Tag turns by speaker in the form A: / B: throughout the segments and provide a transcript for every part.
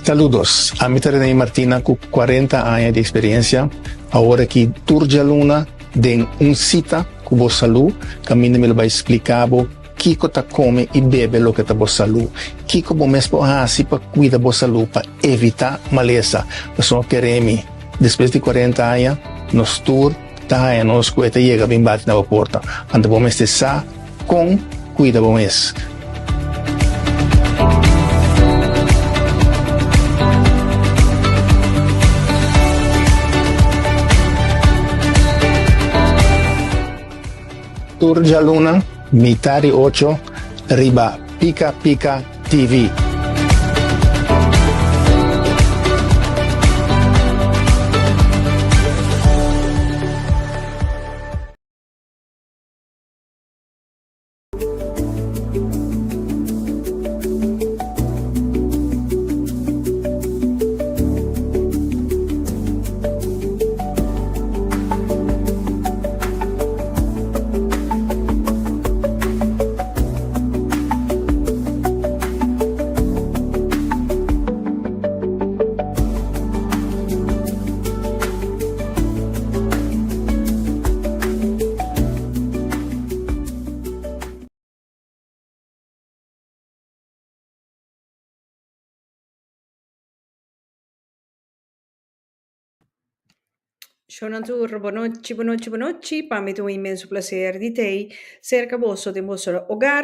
A: Saludos, ami ta Rene Martina ku 40 aña di eksperensia. Awor aki tur djaluna den Un Sita ku Bo Salú kaminda mi lo bai splika bo kiko ta kome i bebe loke ta bo salú, kiko bo mes por hasi pa kuida bo salú pa evitá malesa. Pasobra kere mi, despues di 40 aña nos tur ta haña nos ku e ta yega bin bati na bo porta. Anto bo mester sa kon kuida bo mes. Tur djaluna mitá di ocho riba Pika Pika TV.
B: Shownan tur, bonochi, bonochi, bonochi. Pa mi ta un inmenso placer di tei cerca boso den boso hogar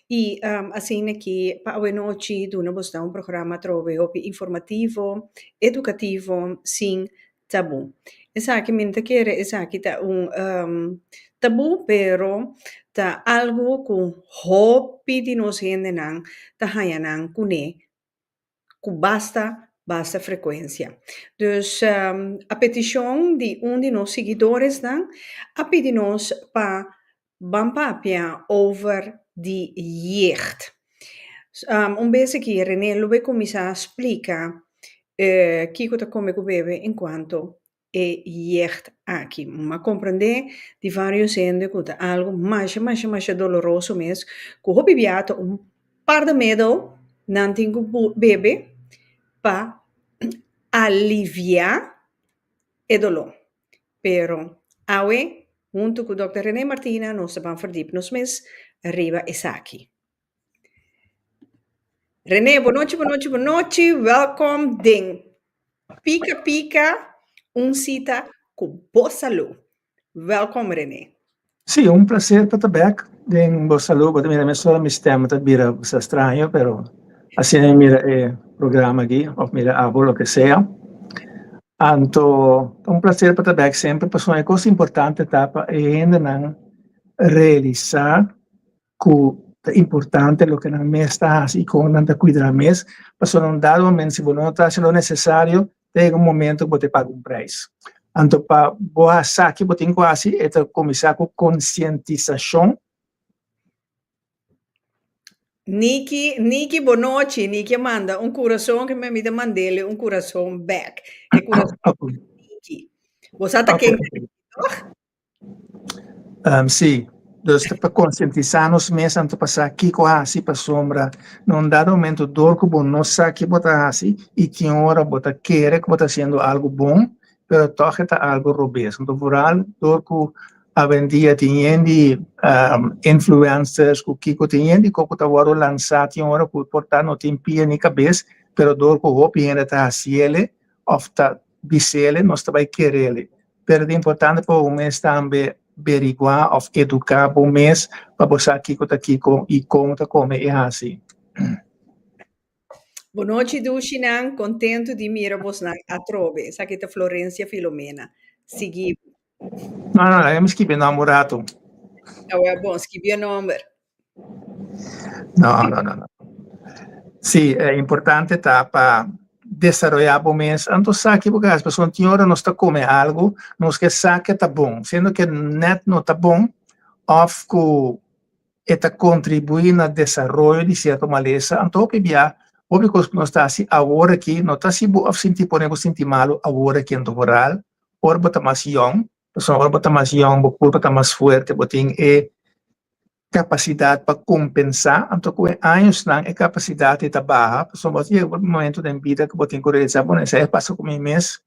B: y asina ki pa awenochi duna bosnan un programa atrobe hopi informativo, educativo sin tabú. Esaki mi no ta kere esaki ta un tabú pero ta algo cu hopi di nos hendenan ta haña nan cune ku basta basta frekuensia. Dus a petishon di un di nos siguidoresnan a pidi nos pa ban papia over di jeugd. Un bes aki Rene lo bay kuminsá splika kiko ta kome ku bebe enkuanto e jeugd aki. Mi a komprendé di vários hende ku ta algu masha masha masha doloroso mes ku hopi bia ta un par de middel nan tin ku bebe pa aliviá e doló. Pero awe huntu ku dòkter Rene Martina nos ta ban verdip nos mes riba esaki. Rene, bonochi, bonochi, bonochi. Welkom den Pika Pika, un sita ku bo salú. Welkom Rene.
A: Sí, un placer pa ta bek den bo salú. Bo ta mira mesora mi stem ta bira sa straño, pero asina mi mira e programa aki of mira abo loke sea. Anto ta un placer pa ta bek semper pasobra e kos importante ta pa e hendenan realisá ku ta importante loke nan mes ta hasi i kon nan ta kuida nan mes, pasobra na un dado momento si bo no ta hasi lo nesesario ta yega un momento ku bo ta paga un preis. Anto pa bo a sa ki bo tin ku hasi e ta kuminsá ku konsientisashon.
B: Niki, Niki bonochi, Niki a manda un kurason ke mi ta mand'é un kurason bèk. E kurason Niki. Bo sa ta ken tòg?
A: Sí, dus ta pa konsientisá nos mes anto pa sa kiko hasi pasobra na un dado momento dor ku bo no sa ke bo ta hasi i tin ora bo ta kere ku bo ta hasiendo algu bon pero tòg e ta algu robes. Anto vooral dor ku awendia tin yen di influencers ku kiko tin yen di kos ku ta wòrdu lansá tin ora ku por ta no tin pia ni kabes pero dor ku hopi hende ta hasiele òf ta bisele nos ta bai kerele. Pero ta importante pa bo mes tambe beriguá òf eduká bo mes pa bo sa kiko ta kiko i kon ta kome i hasi.
B: Bonochi dushinan, kontentu di mira bosnan atrobe. Esaki ta Florencia Filomena. Sigui.
A: No, no, laga mi skibi e nòmber un ratu.
B: Awor bon, skibi e nòmber.
A: No, no, no, no. Sí, e importante ta pa desaroyá bo mes. Anto sa ki bo ke hasi, pasobra tin ora nos ta kome algu, nos ke sa ke ta bon, siendo ke nèt no ta bon òf ku e ta kontribuí na desaroyo di sierto malesa. Anto hopi bia, hopi kos ku nos ta hasi awor aki no ta hasi bo òf sinti pone bo sinti malu awor aki, anto vooral ora bo ta mas yòn, pasobra ora bo ta mas yòn bo kurpa ta mas fuerte, bo tin e. kapasidat pa kompensá, anto ku e añosnan e kapasidat ei ta baha, pasobra bo ta yega un momento den bida ku bo tin ku realisá, bueno, esei a pasa ku mi mes,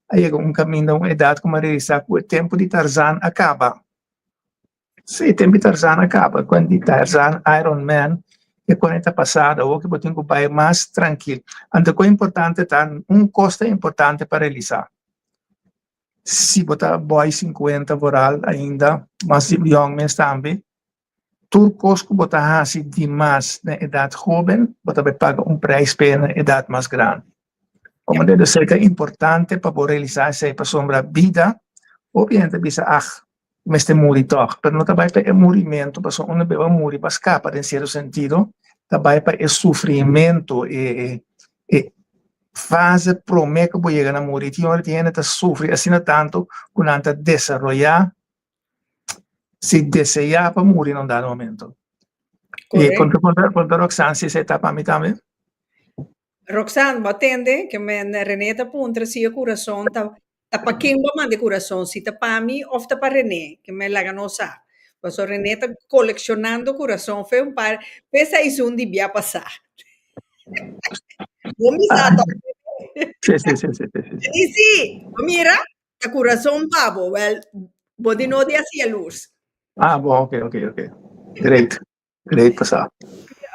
A: a yega un kaminda, un edat ku mi a realisá ku e tempu di Tarzan a kaba. Sí, e tempu di Tarzan a kaba, ku di Tarzan, Iron Man, e kon e ta pasado, awor ku bo tin ku bai mas trankil. Anto ku importante ta, un kos ta importante pa realisá, Si bo ta boy 50 vooral ainda, mas di yong mes tambe, tur kos ku bo ta hasi di mas na edat hoben, bo ta bai paga un prijs p'e na edat mas grandi. Como debe ser ta importante pa bo realisá esei pasobra bida, hopi hende ta bisa ah, mester muri tòg, pero no ta bai pa e murimentu, pasobra unda bo a muri bo a skapa den sierto sentido, ta bai pa e sufrimentu, e e fase promé ku bo yega na muri. Tin ora tin hende ta sufri asina tantu ku nan ta desaroyá, si deseá pa muri na un dado momento. E konta konta Roxanne si esei ta pa mi tambe.
B: Roxanne, bo a tende ke men René ta puntra si e kurason ta ta pa ken bo a manda e kurason, si ta pa mi òf ta pa René, ke men laga nos sa. Pasobra René ta kolekshonando kurason fe un par fe sa esun di bia pasá. Bo misa tòg, René?
A: Sí, sí, sí, sí, sí, sí.
B: I sí, bo mira, ta kurason pa bo. Wèl, bo di no di hasi yalurs.
A: Ah, bon, oké, oké, oké. Great. Great pa sa.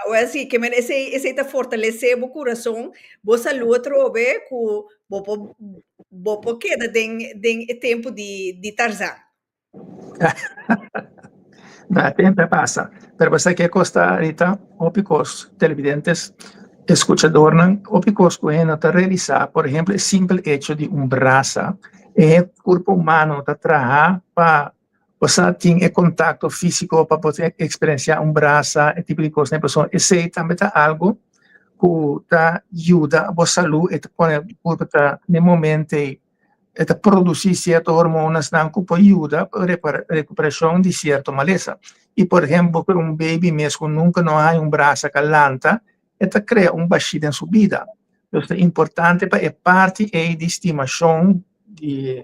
B: Awel sí, ke men esei, esei ta fortalesé bo kurason, bo salú atrobe ku bo por, bo por keda den, den e tempu di, di Tarzan.
A: Na tempu a pasa. Pero bo sa ke kos ta, Rita? Hopi kos, televidentes, eskuchadornan, hopi kos ku hende no ta realisá. Por ehempel, e simpel echo di un brasa, e kurpo humano ta traha pa Bo sa tin e kontakto físiko pa bo eksperensiá un brasa, e tipo di kosnan. Pasobra esei tambe ta algu ku ta yuda bo salú, e ta pone bo kurpo ta na e momento ei e ta produsí sierto hormonasnan ku por yuda rekuperashon di sierto malesa. I por ehempel ku un baby mes ku nunka no a haña un brasa ka lanta, e ta krea un bashí den su bida. Entonces ta importante pa e parti ei di stimashon di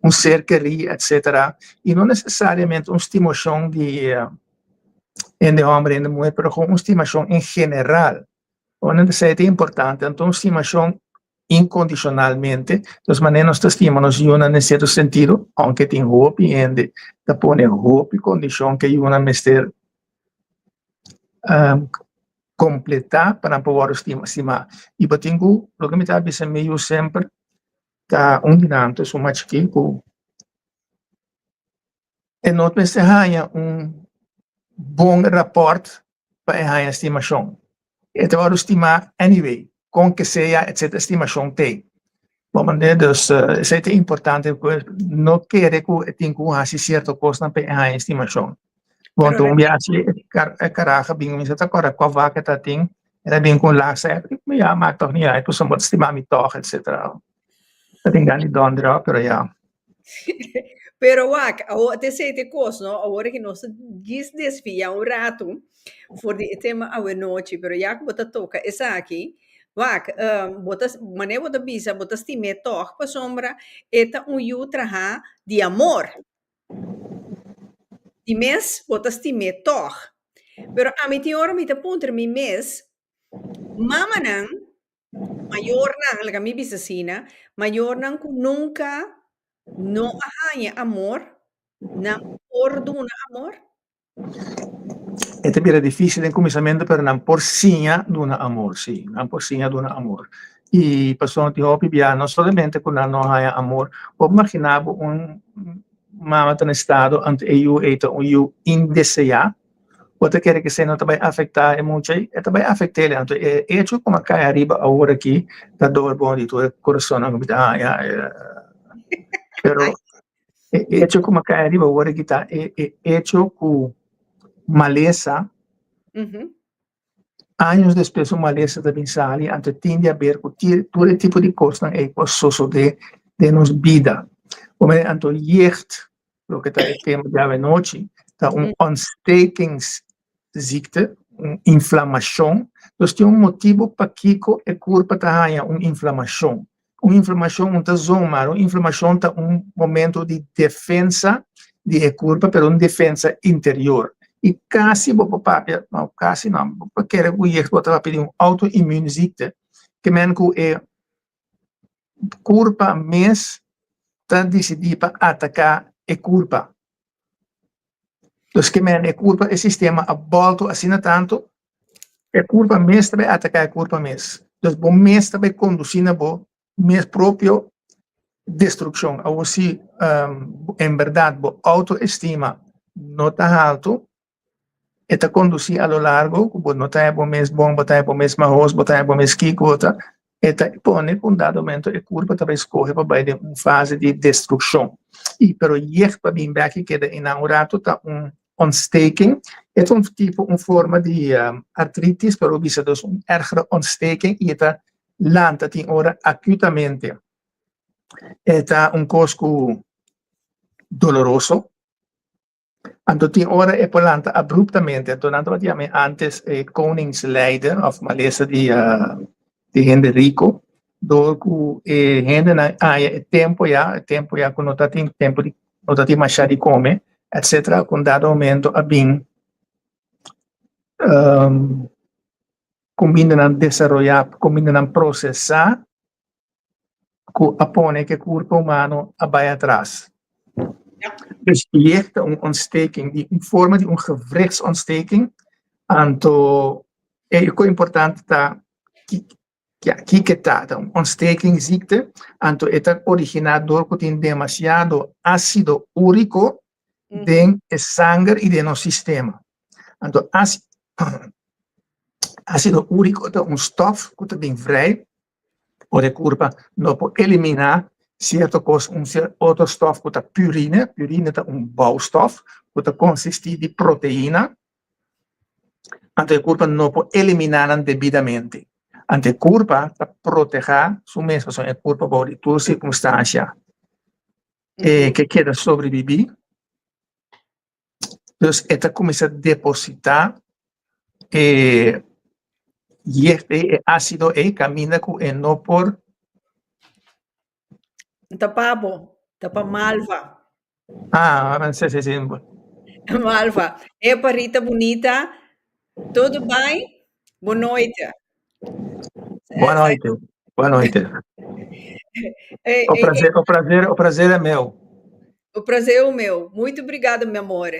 A: un ser kerí, etcetera, y no necesariamente un stimacion di hende homber, hende muher, pero gewoon un stimacion en general. Ora esei ta importante, anto un stimacion incondicionalmente, dus manera nos ta stima nos yunan den cierto sentido, aunke tin hopi hende ta pone hopi condicion ke yunan mester completa pa nan por wòrdu stima. Y bo tin ku, loke mi ta bisa mi yu semper, Ta un di nan ta suma chikí ku e no mester haña un bon rapòrt pa e haña stimashon. E ta wòrdu stimá anyway, kon ke sea etcetera stimashon t'ei. Bo manera dus esei ta importante ku no kere ku e tin ku hasi sierto kosnan pa e haña stimashon. Bon,
B: Pero
A: un biaha si e karaha bin mi sa ta kòrda kua vaka e ta tin, el a bin ku un lasa, e di ya maak tòg ni uit, pasobra bo ta stima mi tòg, etcetera. Ta tin gana di dònder awe, pero ya.
B: Pero wak, awor ta esei ta e kos, no? Awor ki nos ta djis desviá un ratu for di e tema awenochi, pero ya ku bo ta toka esaki, wak, bo ta, manera bo ta bisa, bo ta stim'é tòg pasobra e ta un yu trahá di amor. Di mes bo ta stim'é tòg. Pero ami tin ora mi ta puntra mi mes, mamanan, mayornan, laga mi bisa asina, mayornan ku nunka no a haña amor, nan por duna amor?
A: E ta bira difícil den kuminsamentu, pero nan por siña duna amor, sí, nan por siña duna amor. I pasobra tin hopi bia, no solamente ku nan no haña amor, bo por imaginá bo un mama ta na estado anto e yu ei ta un yu indeseá, bo ta kere ku esei no ta bai afektá e mucha ei? E ta bai afekt'é, anto e echo ku mi a kai ariba awor aki ta dor bon di tur e kurasonnan ku mi ta haña, pero E echo ku mi a kai ariba awor aki ta e e echo ku malesa, años despues un malesa ta bin sali, anto tin di haber ku tur e tipo di kosnan ei ku a sosodé den nos bida. Por manera anto jeugd, loke ta e tema di awenochi, ta un ontstekingsziekte, un inflamashon. Dus tin un motibu pakiko e kurpa ta haña un inflamashon. Un inflamashon no ta zomaar, un inflamashon ta un momento di defensa di e kurpa, pero un defensa interior. I kasi bo por papia, no kasi no, bo por kere ku jeugd bo ta papia di un auto-immuunziekte, ke men ku e kurpa mes ta disidí pa ataká e kurpa. Dus ke men e kurpa, e sistema a bòltu asina tantu, e kurpa mes ta bai ataká e kurpa mes. Dus bo mes ta bai kondusí na bo mes propio destrukshon. Awor si en bèrdat bo outoestima no ta haltu, e ta kondusí a lo largo ku bo no ta haña bo mes bon, bo ta haña bo mes mahos, bo ta haña bo mes kiko, bo ta, e ta pone ku un dado momento e kurpa ta bai skohe pa bai den un fase di destrukshon. I pero yeg pa bin bèk i keda einan un ratu ta un ontsteking. E ta un tipo, un forma di artritis, pero bisa dus un ergere ontsteking i e ta lanta tin ora acutamente. E ta un cos cu doloroso. Anto tin ora e por lanta abruptamente. Anto nan tabata yama e antes e koningslijden of malesa di di hende rico. Door cu e hendenan haya e tempo ya, e tempo ya cu no ta tin tempo di no ta tin masha di come, etcetera, cu un dado momento a bin Kumindanan desaroyá, kumindanan prosesá ku a pone ku e kurpo humano a bai atras. Dus jeugd ta un ontsteking, di un forma di un gewrichtsontsteking, anto e ku importante ta kiko ta, ta un ontstekingsziekte, anto e ta originá dor ku tin demasiado ásido úriko den e sanger i den nos sistema. Anto ásido úriko ta un stòf ku ta bin vrij ora e kurpa no por eliminá sierto kos, un otro stòf ku ta purine. Purine ta un bouwstof ku ta konsistí di proteina. Anto e kurpa no por eliminá nan debidamente. Anto e kurpa ta protehá su mes pasobra e kurpa bou di tur sirkunstansia e ke keda sobrebibí. Dus e ta kuminsá depositá e yegt ei, e ásido ei, kaminda ku e no por.
B: Ta pa bo, ta pa Malva.
A: Ah, si, si, si.
B: Malva. Epa Rita bunita, tudu bai? Bo noite.
A: Boa noite, boa noite. O prazer, o prazer, o prazer é meu.
B: O prazer é o meu. Muito obrigada, meu amor.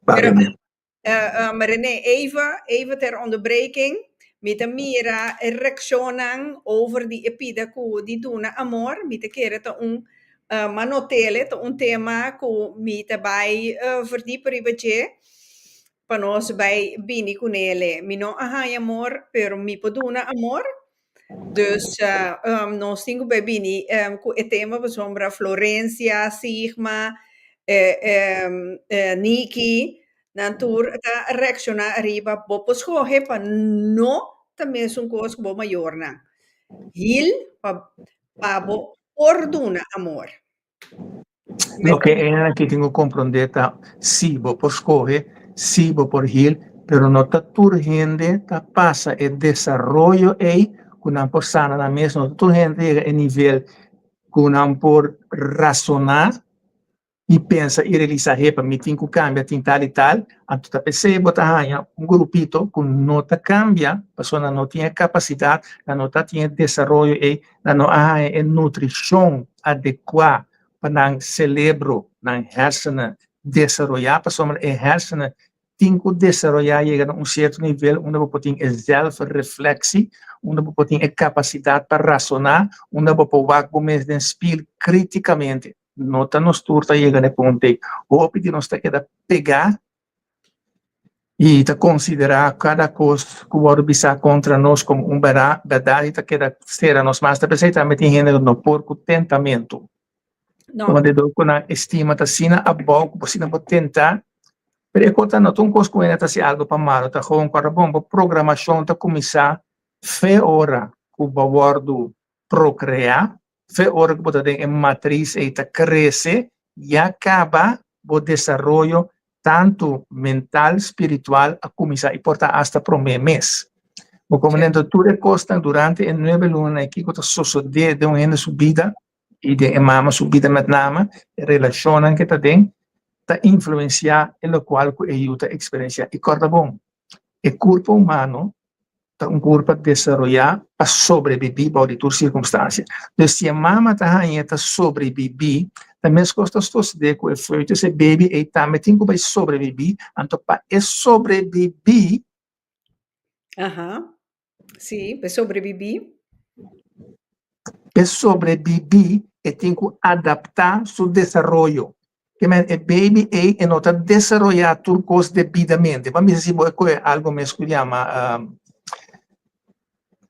A: Valeu.
B: Pero, René, Eva, Eva ter onderbreking. Mi ta mira e reaccionnan over di e pida cu di duna amor. Mi ta kere ta un uh, manotele, ta un tema cu mi ta bai verdiepen riba dje pa nos bai bini cunele. Mi no a haña amor, pero mi por duna amor. Dus nos tin ku bai bini ku e tema pasobra Florencia, Sigma, Niki, nan tur ta reakshoná ariba bo por skohe pa no ta mesun kos ku bo mayornan. Hil pa pa bo por duna amor.
A: Loke e aki tin ku komprondé ta si bo por skohe, si bo por hil, pero no ta tur hende ta pasa e desaroyo ei ku nan por sana nan mes, no ta tur hende ta yega e nivel ku nan por rasoná i pensa i realisá, hepa mi tin ku kambia, tin tal i tal, anto ta p'esei bo ta haña un grupito ku no ta kambia pasobra nan no tin e kapasidat, nan no ta tin e desaroyo ei, nan no a haña e nutrishon adekuá pa nan selebro, nan hersenen desaroyá, pasobra e hersenen tin ku desaroyá yega na un sierto nivel unda bo por tin e zelfrefleksie, unda bo por tin e kapasidat pa rasoná, unda bo por wak bo mes den spil kritikamente. No ta nos tur ta yega na e punto ei. Hopi di nos ta keda pegá i ta konsiderá kada kos ku wòrdu bisá kontra nos komo un bèrdat i ta keda sera nos mas. Ta p'esei tambe tin hende ku no por ku tentamentu.
B: No.
A: Tuma dedo ku nan estima ta asina abou ku bo asina bo tentá. Pero e kos ta no ta un kos ku hende ta hasi algu pa malu, ta gewoon ku ora bon bo programashon ta kuminsá fe ora ku bo a wòrdu prokreá, fe ora ku bo ta den e matris ei ta krese, ya kaba bo desaroyo tantu mental, spiritual a kuminsá i por ta asta promé mes. Bo komprendé? Enton tur e kosnan durante e nuebe lunanan ei kiko ta sosodé den un hende su bida i den e mama su bida met name, e relashonnan ke ta den. ta influensiá e lokual ku e yu ta eksperensiá. I kòrda bon, e kurpa humano ta un kurpa desaroyá pa sobrebibí bou di tur sirkunstansia. Dus si e mama ta hañ'é ta sobrebibí, ta meskos ta sosodé ku e foetus, e baby ei tambe tin ku bai sobrebibí, anto pa e sobrebibí,
B: Aha. Sí, pa e sobrebibí.
A: P'e sobrebibí e tin ku adaptá su desaroyo. Ke men e baby ei e no ta desaroyá tur kos debidamente. Ban bisa si bo e kohe algu mes ku yama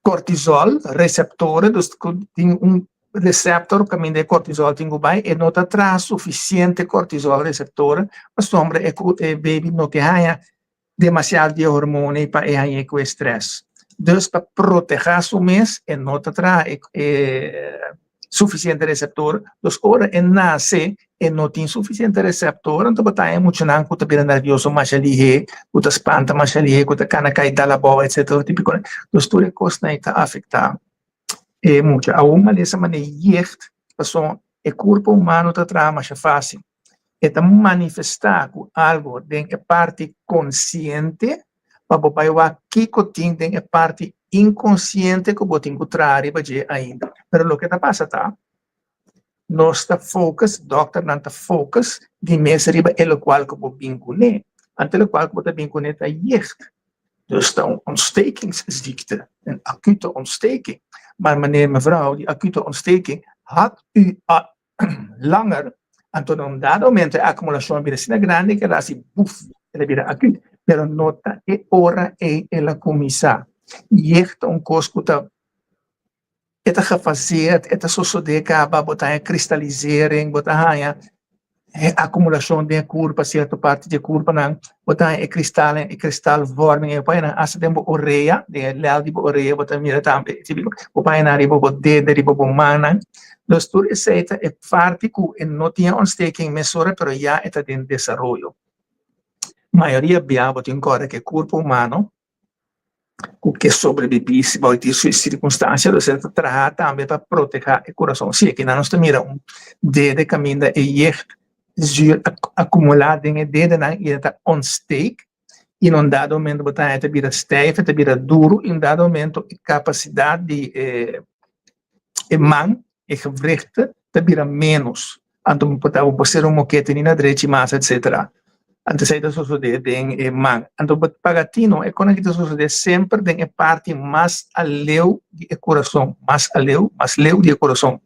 A: kortisol, reseptores, dus ku tin un reseptor kaminda e kortisol tin ku bai, e no ta traha sufisiente kortisol reseptores pasobra e ku e baby no ke haña demasiado di e hormon ei pa e hañ'é ku e strès. Dus pa protehá su mes e no ta traha e e sufisiente reseptor. Dus ora e nase e no tin sufisiente reseptor, anto bo ta haña muchanan ku ta bira nervioso masha lihé, ku ta spanta masha lihé, ku ta kana kai dal abou etcetera. Típiko. Dus tur e kosnan ei ta afektá e mucha. Awor malesa manera jeugd pasobra e kurpo humano ta traha masha fásil. E ta manifestá ku algu den e parti konsiente pa bo bai wak kiko tin den e parti inkonsiente ku bo tin ku traha riba dje ainda. Pero loke ta pasa ta, nos ta focus, dòkternan ta focus di mes riba e lokual ku bo bin kuné. Anto e lokual ku bo ta bin kuné ta jeugd. Dus ta un ontstekingsziekte, een acute ontsteking. Maar meneer, mevrouw, die acute ontsteking had u langer, anto na un dado momento e acumulacion a bira asina grandi cu el a haci buf, el a bira acut. Pero no ta e ora ey el a cuminsa. Jeugd ta un cos cu ta, e ta gefaseerd, e ta sosode caba, bo ta haña kristalisering, bo ta haña e acumulacion den e curpa, cierto parti di e curpanan, bo ta haña e kristalnan, e kristalvorming, e por haña nan hasta den bo orea, den e lel di bo orea bo ta mira tambe, bo por haña nan riba bo dede, riba bo mannan. Dus tur esei ta e parti ku e no tin e ontsteking mesora, pero ya e ta den desaroyo. Mayoria bia bo tin kòrda ku e kurpo humano ku ke sobrebibí si bo tin su sirkunstansia, lo ser ta traha tambe pa protehá e kurason. Sí, akinan nos ta mira un dede kaminda e jeugd zuur a akumulá den e dedenan i e ta ontsteek i na un dado momento bo ta haña e ta bira stijf, e ta bira duru i un dado momento e kapasidat di e e man, e gewrichten ta bira ménos. Anto bo por ta bo por ser un mokete ni na drechi mas etcetera. Anto esei ta sosodé den e man. Anto bo paga tino e kos aki ta sosodé semper den e parti mas aleu di e kurason, mas aleu, mas leu di e kurason.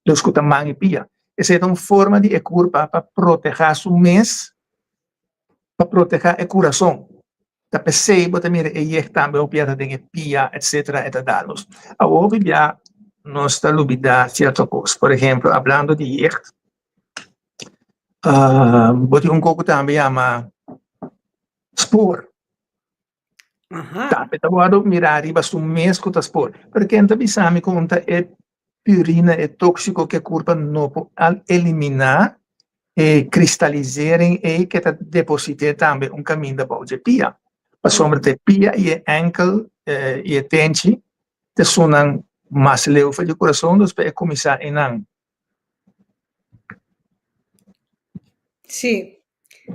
A: Dus ku ta man i pia. Esei ta un forma di e kurpa pa protehá su mes pa protehá e kurason. Ta p'esei bo ta mira e yeg tambe hopi a ta den e pia etcetera e ta da nos. Awor hopi bia nos ta lubida cierto kos. Por ehemplo hablando di yeg bo tin un kos ku tambe yama spoor. Tambe ta wòrdu mirá riba su mes ku ta spoor. Pero ken ta bisa mi ku un ta e purina, e tóksiko ku e kurpa no por eliminá, e kristalisering ei ke ta deposit'é tambe un kaminda bou dje pia. Pasobra ta e pia i e ènkel i e tenchi ta esunnan mas leu for di kurason, dus pa e kuminsá einan.
B: Sí.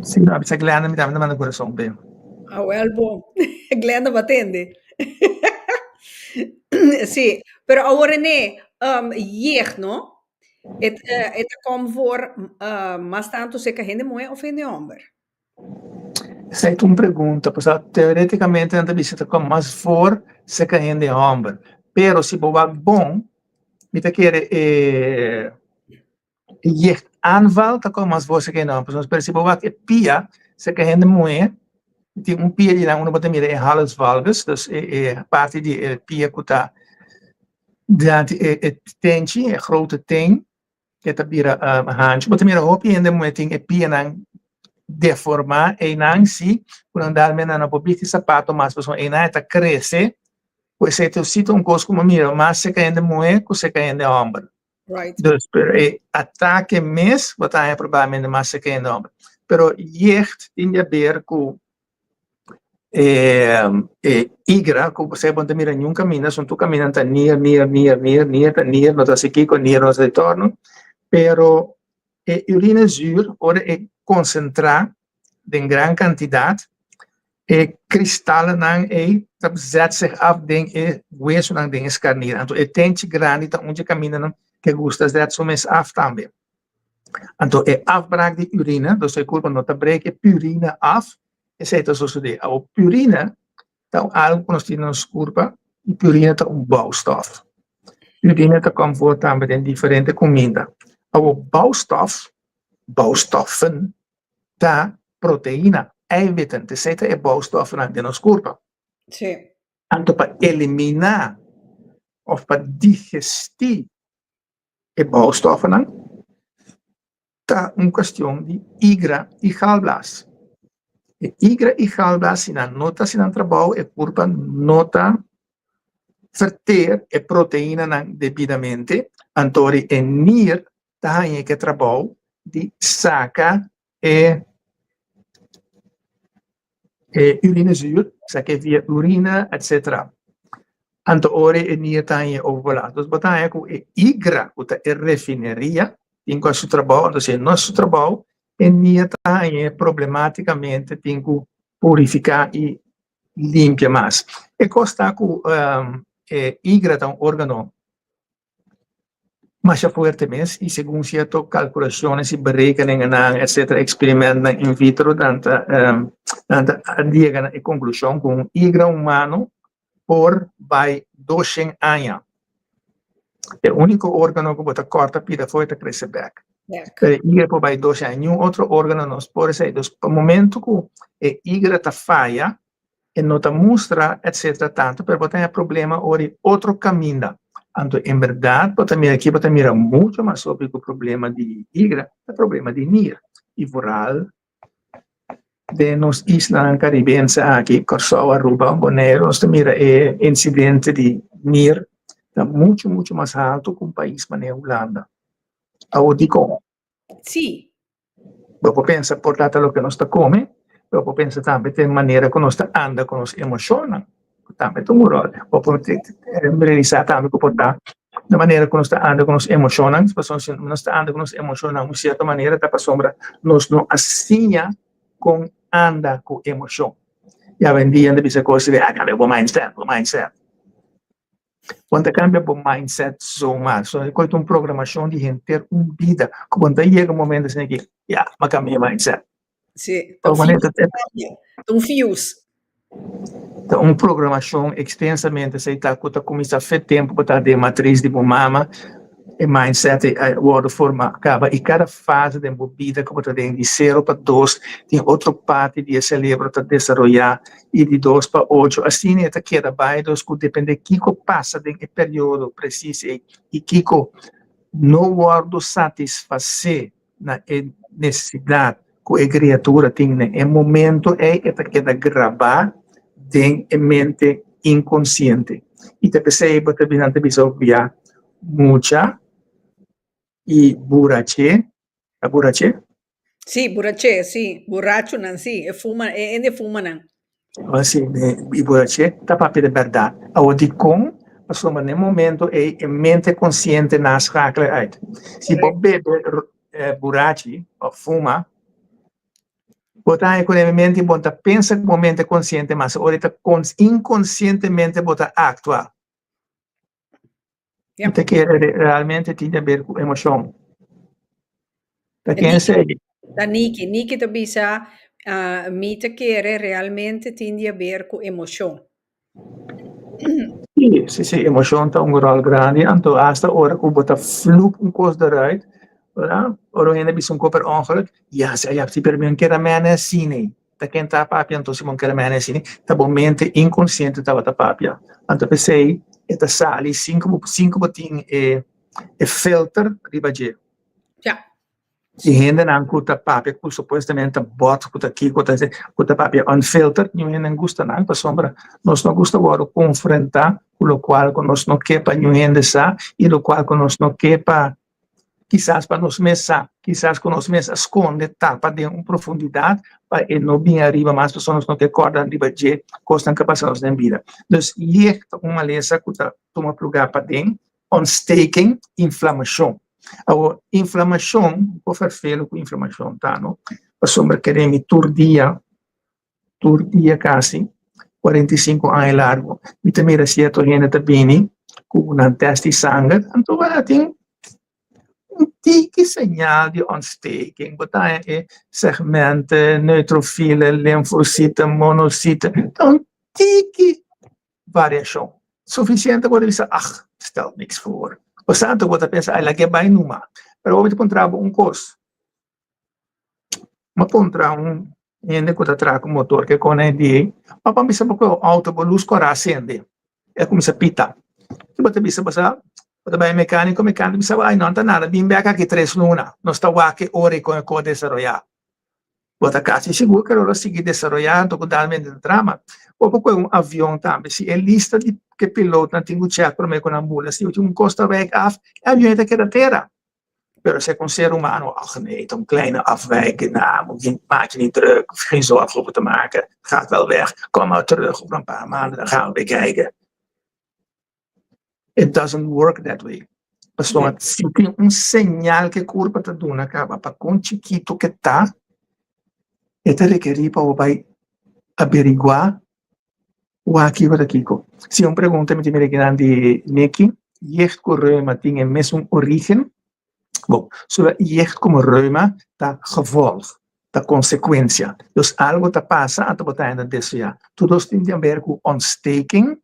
A: Sí, a bisa Glenda, mi tambe ta manda kurason p'e.
B: Ah, wel bon. Glenda bo a tende. Sí, pero awor René, um, jeugd, no? Et, eh, et ta kom voor uh, mas tanto serka hende muhé of hende homber?
A: Esei ta un pregunta, pasobra teoreticamente nan ta bisa ta kom mas voor serka hende homber. Pero si bo wak bon, mi ta kere e E jeugdaanval ta kòm mas for serka hende hòmber. Pasobra si bo wak e pia serka hende muhé, tin un pia di nan unda bo ta mira e hallux valgus, dus e e parti di e pia ku ta dilanti e e tenchi, e grote teen, e ta bira hanchu. Bo ta mira hopi hende muhé tin e pianan deformá einan si ku nan dal men nan no por bisti sapato mas pasobra einan e ta krese ku esei ta si ta un kos ku bo mira mas serka hende muhé ku serka hende hòmber.
B: Right.
A: Dus, pero e atake mes bo ta haña probablemente mas serka hende hòmber. Pero jeugd tin di haber ku e e igra ku bo ta mira niun kaminda, son tur kaminda ta nier, nier, nier, nier, nier ta nier, no ta hasi kiko, nier no ta hasi torno. Pero e urinezuur, ora e konsentrá den gran kantidat, e kristalnan ei ta zet zich af den e wesonan den e skarnir. Anto e tenchi grandi ta un dje kamindanan ku e gusta zet su mes af tambe. Anto e afbraak di urina, dus e kurpa no ta break e purina af, esei ta sosodé. Awor purina ta un algu ku nos tin na nos kurpa i purina ta un bouwstof. Purina ta kom voor tambe den diferente kuminda. Awor bouwstof, bouwstoffen, ta proteina, eiwitten, esei ta e bouwstoffennan den nos kurpa.
B: Sí.
A: Anto pa eliminá òf pa digestí e bouwstoffennan ta un kuestion di igra i galblaas. E igra i galblaas si nan no ta hasi nan trabou e kurpa no ta verteer e proteinanan debidamente, anto e nier ta haña ke trabou di saka e e urinezuur, saka via urina, etc. Anto ora e nier ta haña overbelast. Dus bo ta haña ku e igra ku ta e refineria tin ku hasi su trabou, anto si e no hasi su trabou e nier ta haña problematicamente tin ku purifiká i limpia mas. E kos ta ku e igra ta un organo Masha fuerte mes y segun cierto calculaciones y berekeningennan etcetera experimentnan in vitro nan ta nan ta yega na e conclusion cu un igra humano por bay doshen aña. E unico organo cu bo ta corta pida afo e ta crece bek. Pero e igra por bay doshen aña, niun otro organo no por esey. Dus pa momento cu e igra ta faya e no ta mustra etcetera tanto pero bo ta haña problema ora e otro caminda anto en berdad bo ta mira aki bo ta mira mucho mas hopi cu problema di higra ta problema di nir y vooral den nos islanan caribense aki Corsou Aruba Bonaire nos ta mira e incidente di nir ta mucho mucho mas alto cu un pais manera Hulanda awor dicon?
B: Sí.
A: Bo por pensa por ta ta loke nos ta come, pero bo por pensa tambe ta e manera ku nos ta anda ku nos emoshonnan, ku tambe ta un ròl. Bo por realisá tambe ku por ta e manera ku nos ta anda ku nos emoshonnan, pasobra si nos ta anda ku nos emoshonnan un sierto manera ta pasobra nos no a siña kon anda ku emoshon. I awendia nan ta bisa kos di, ah, kambia bo mindset, bo mindset. Bo ta cambia bo mindset zomaar. So e ta un programacion di henter un bida. Cu bo ta yega un momento asina ki, ya, m'a cambia mi mindset.
B: Sí, ta un fuse. Ta un fuse.
A: Ta un programacion extensamente esey ta cu ta cuminsa fe tempo cu ta den matriz di bo mama, e mindset ei a wordo forma caba y cada fase den bo bida cu bo ta den di cero pa dos tin otro parti di e celebro ta desaroya i di dos pa ocho. Asina e ta keda bai dos ku depende kiko pasa den e periodo presis ei i kiko no wòrdu satisfasé na e nesesidat ku e kriatura tin na e momento ei e ta keda grabá den e mente inkonsiente. I ta p'esei bo ta bin nan ta bisa hopi bia mucha i buraché. Ta buraché?
B: Sí, buraché, sí. Burachonan, sí. E fuma, e hende fumanan.
A: Oh, sí, i buraché ta papia de bèrdat. Awor dikon? Pasobra na e momento ei e mente konsiente na schakelen uit. Si bo bebe burachi òf fuma, bo ta haña ku den e mente bo no ta pensa ku bo mente konsiente mas, ora e ta inkonsientemente bo ta aktua.
B: Ja.
A: Ta kere realmente tin di haber ku emoshon. Ta ken esei?
B: Ta Niki. Niki ta bisa, ah, mi ta kere realmente tin di haber ku emoshon.
A: Sí, sí, sí, emoshon ta un ròl grandi, anto asta ora ku bo ta floep un kos deruit, verdad? Ora un hende bisa un kos per ongeluk, ya, si, ya, si, pero mi no kier a mene asina. Ta ken ta papia anto si bo kere mene asina ta bo mente inkonsiente tabata papia anto p'esei e ta sali sin ku sin ku bo tin e e filter riba dje.
B: Ya.
A: E hendenan ku ta papia ku supuestamente ta bot ku ta kiko ta ku ta papia unfiltered niun hende gusta nan pasobra nos no gusta wòrdu konfrontá ku lokual ku nos no ke pa niun hende sa i lokual ku nos no ke pa Kisas pa nos mes sa, kisas ku nos mes a skonde, tapa den un profundidat pa e no bin ariba mas pasobra nos no ke kòrda riba dje kosnan ku a pasa nos den bida. Dus yeg ta un malesa ku ta tuma plugá paden, ontsteking, inflamashon. Awor, inflamashon, un poko ferfelu ku inflamashon ta, no? Pasobra kere mi tur dia, tur dia kasi, 45 aña largu, mi ta mira sierto hende ta bini ku nan tèst di sanger, anto wak tin un tiki señal di ontsteking. Bo ta haña e segmenten, neutrofielen, linfositen, monositen, ta un tiki variashon. Sufisiente bo ta bisa, ach, stelt niks voor. Osea, bo ta pensa, ay, lag'é bai numa. Pero bo ta puntra bo un kos. Bo a puntra un hende ku ta traha ku motor ke kone di, Papa bisa bo ku e outo bo lus kora a sende. E a kuminsá pita. Ki bo ta bisa? Bo sa, bo ta bai e mekaniko, mekaniko bisa bo, ay, no ta nada, bin bek aki tres luna. Nos ta wak e ora i kon e kos desaroyá. Bo ta kasi sigur ku lo sigui desaroyá anto ku dalmente ta trama. Bo por kohe un avion tambe. Si e lista di ke pilotnan tin ku chèk promé ku nan bula, si un kos ta wijk af, e avion ei ta keda tera. Pero si e kon ser humano, ach nee, ta un kleine afwijking, nah, moet je, maak je niet druk, hoef je geen zorgen over te maken, gaat wel weg, kom maar terug over een paar maanden, dan gaan we weer kijken. It doesn't work that way. Pasobra si tin un señal ku e kurpa ta duna kaba pa kon chikitu ke ta, e ta rekerí pa bo bai averiguá wak kiko ta kiko. Si un pregunta mi tin mira kinan di Nicky, jeugd ku reuma tin e mesun orígen? Bon, zowel jeugd komo reuma ta gevolg, ta konsekuensia. Dus algu ta pasa anto bo ta hende deseá. Tur dos tin di haber ku ontsteking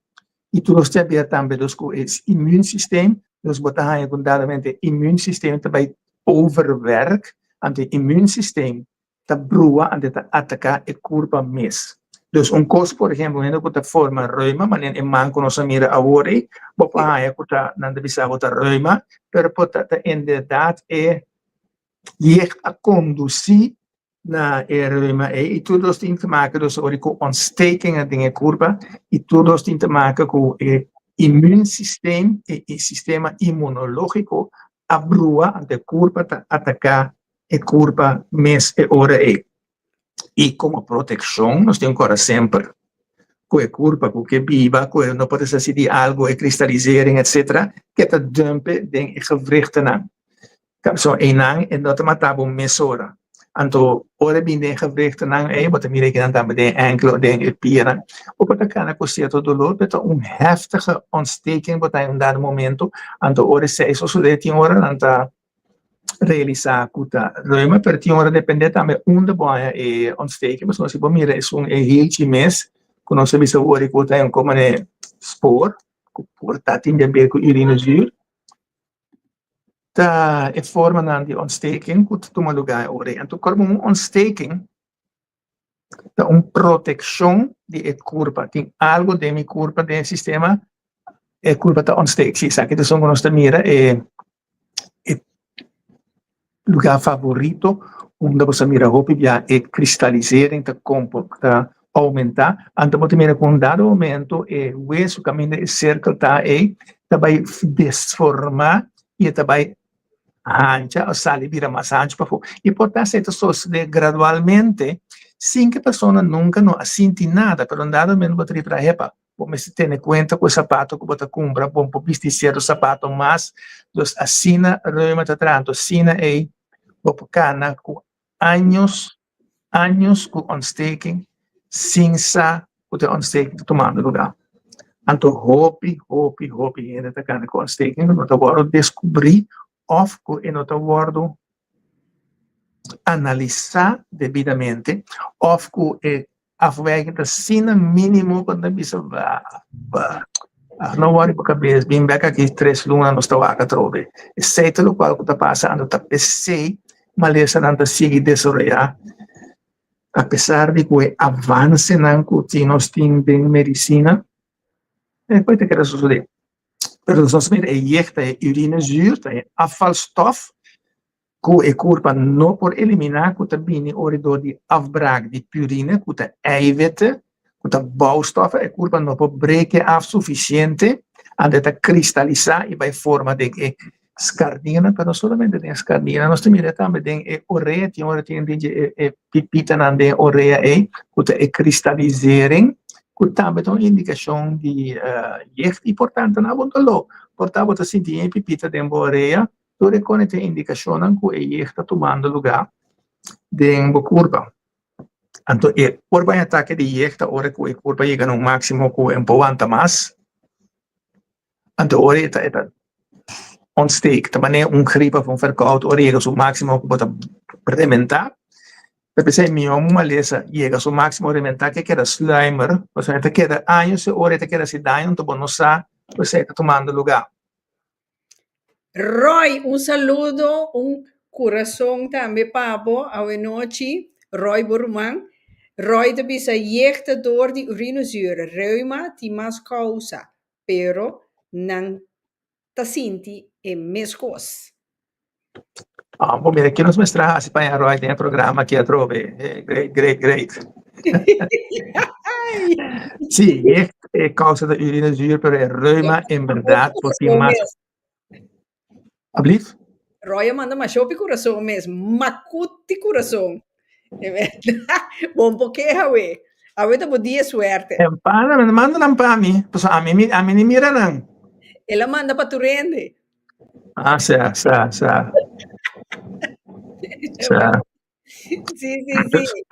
A: i tur dos tin haber tambe dus ku e immuunsysteem. Dus bo ta haña ku dadamente e immuunsysteem ta bai overwerk, anto e immuunsysteem ta brua anto e ta ataká e kurpa mes. Dus un kos por ehempel hende ku ta forma reuma, manera e man ku nos a mira awor ei, bo por haña ku ta nan ta bisa bo ta reuma, pero por ta ta inderdat e jeugd a kondusí na e reuma ei i tur dos tin te make dus ora ku ontstekingen den e kurpa i tur dos tin te make ku e immuunsysteem, e sistema inmunológiko a brua anto e kurpa ta ataká e kurpa mes e ora ei. I komo protekshon nos tin ku kòrda semper ku e kurpa ku ke biba, ku e no por deshasí di algu, e kristalisering etsetera, ke ta dump den e gewrichtennan. So einan e no ta mata bo mesora. Anto ora e bin den e gewrichtennan ei bo ta mira kinan tambe den e enkel o den e pianan. Bo por ta kana ku sierto dolor pero ta un heftige ontsteking bo ta haña un dado momento. Anto ora esei sosodé tin ora nan ta realisá ku ta reuma, pero tin ora dependé tambe unda bo haña e ontsteking, pasobra si bo mira esun e hilchi mes ku nos a bisa wor ku ta un manera spoor ku por ta tin di haber ku urinezuur, ta e formanan di ontsteking ku ta tuma lugá e ora ei. Anto kòrda un ontsteking ta un protekshon di e kurpa. Tin algu den mi kurpa, den e sistema, e kurpa ta ontsteek. Si esaki ta esun ku nos ta mira e e lugá favorito unda bo sa mira hopi bia e kristalisering ta ta oumentá. Anto bo ta mira ku un dado momento e wesu kaminda e sirkel ta ei ta bai desformá i e ta bai hancha o sali bira mas hanchu pafó. I por ta esei ta sosodé gradualmente sin ku e persona nunka no a sinti nada, pero un dado momento bo ta ripará, hepa, bo mester tene kuenta ku e sapato ku bo ta kumpra, bo no por bisti sierto sapato mas. Dus asina reuma ta traha, anto asina ei bo por kana ku años años ku ontsteking sin sa ku ta e ontsteking ta tumando lugá. Anto hopi, hopi, hopi hende ta kana ku ontsteking ku no ta wòrdu deskubrí òf ku e no ta wòrdu analisá debidamente òf ku e afwijking ta asina mínimo ku nan ta bisa bah, no wòri bo kabes, bin bèk aki tres luna nos ta wak atrobe. Esei ta lokual ku ta pasa, anto ta p'esei malesanan ta sigui desaroyá apesar di ku e avansenan ku tin nos tin den medisina, e por ta keda sosodé. Pero nos mira e jeugd ta e urinezuur, ta e afvalstof ku e kurpa no por eliminá ku ta bini ora dor di afbraak di purine ku ta eiwitten ku ta bouwstoffen, e kurpa no por breke af sufisiente, anto e ta kristalisá i bai forma den e skardina, pero no solamente den e skardina, nos ta mira tambe den e orea, tin ora tin den dje e pipitanan den e orea ei ku ta e kristalisering ku tambe ta un indikashon di jeugd i por tanto nan bo doló, por ta bo ta sinti e pipita den bo orea. Tur e kone ta indikashonnan ku e yeg ta tumando lugá. den bo kurpa. Anto e por bai atake di jeugd ta ora ku e kurpa yega na un máksimo ku e no por wanta mas. Anto ora e ta e ta ontsteek, ta manera un griep of un verkoud ora yega su máksimo ku bo ta rementá. Ta p'esei mihó un malesa yega su máksimo rementá ke keda sluimer, pasobra e ta keda años e ora e ta keda hasi daño anto bo no sa ku esei ta tumando lugá.
B: Roy, un saludo, un kurason tambe pa bo awenochi, Roy bo ruman. Roy ta bisa jeugd ta dor di urinezuur, reuma tin mas kousa, pero nan ta sinti e meskos.
A: Ah, bo mira, ki nos mester a hasi pa Roy den e programa aki atrobe. Eh, great, great, great. Sí, jeugd e kousa ta urinezuur, pero e reuma en berdad por tin mas. Ablief?
B: Roy a manda masha hopi kurason mes, makuti kurason. Bon por keha awe. Awe ta bo dia suerte.
A: Empana, manda nan pa mi, pasobra ami, ami ni mira nan.
B: El a manda pa tur hende.
A: Ah, sa, sa, sa. Sa.
B: Sí, sí, sí.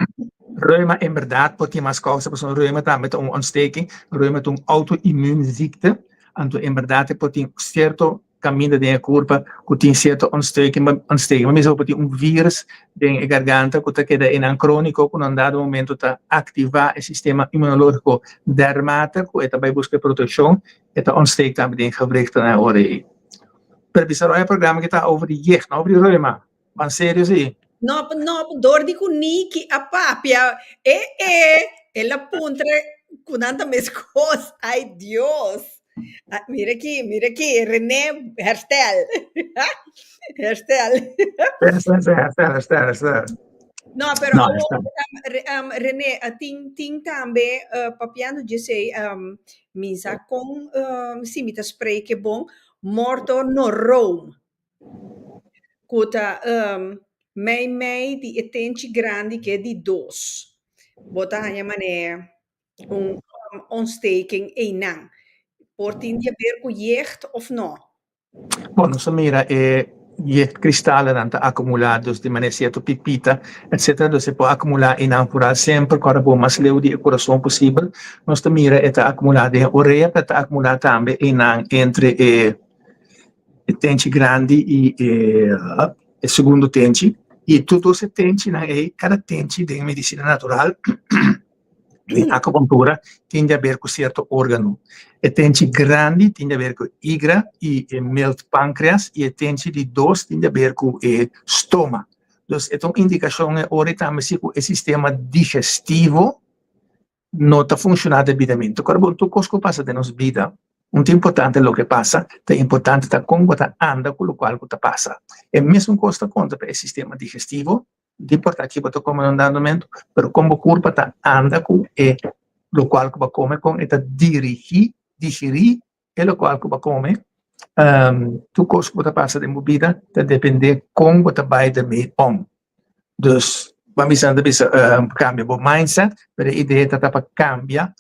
A: Reuma en berdad por tin mas causa, pasobra reuma tambe ta un ontsteking, reuma ta un auto-immuunziekte, anto en berdad e por tin cierto caminda den e curpa cu tin cierto ontsteking, ontsteking. Bo mester por tin un virus den e garganta cu ta keda einan cronico cu na un dado momento ta activa e sistema inmunologico dermate cu e ta bay busca e proteccion, e ta ontsteek tambe den e gewrichtennan e ora ei. Pero bisa e programa ki ta over di jeugd, no over di reuma. Ban serio si.
B: No, no, dor di ku Niki a papia, e e, el a puntra ku nan ta meskos. Ai Dios. Ah, mira aki, mira aki, René, herstel. Herstel.
A: Herstel, herstel, herstel, herstel.
B: No, pero
A: No,
B: awor,
A: herstel.
B: René, tin, tin tambe, papiando djesei, mi sa kon, si mi ta spreke bon, morto no room. Ku ta mei mei di e tenchi grandi ke di dos. Bo ta haña manera un ontsteking einan. Por tin di haber ku jeugd òf no?
A: Bon, nos a mira e jeugdkristalnan ta akumulá dus di manera sierto pipita etcetera, dus e por akumulá einan foral semper ku ora bo mas leu di e kurason posibel. Nos ta mira e ta akumulá den e orea pero e ta akumulá tambe einan entre e e tenchi grandi i e segundo tenchi i tur dos e tenchinan ei kada tenchi den medisina natural den akupuntura tin di haber ku sierto organo e tenchi grandi tin di haber ku igra i e milt pankreas i e tenchi di dos tin di haber ku e stoma dus e ta un indikashon e ora tambe si ku e sistema digestivo no ta funciona debidamente. Ora bo tur cos cu pasa den nos bida, no ta importante loke pasa, ta importante ta con bo ta anda cu locual cu ta pasa. E mesun cos ta conta pa e sistema digestivo, no ta importa ki bo ta come na un dado momento, pero con bo curpa ta anda cu e locual cu bo a come, con e ta dirigi, digeri e locual cu bo a come. Tur cos cu bo ta pasa den bo bida ta depende con bo ta bay dermee om. Dus, ban bisa nan ta bisa cambia bo mindset, pero e idea ta ta pa cambia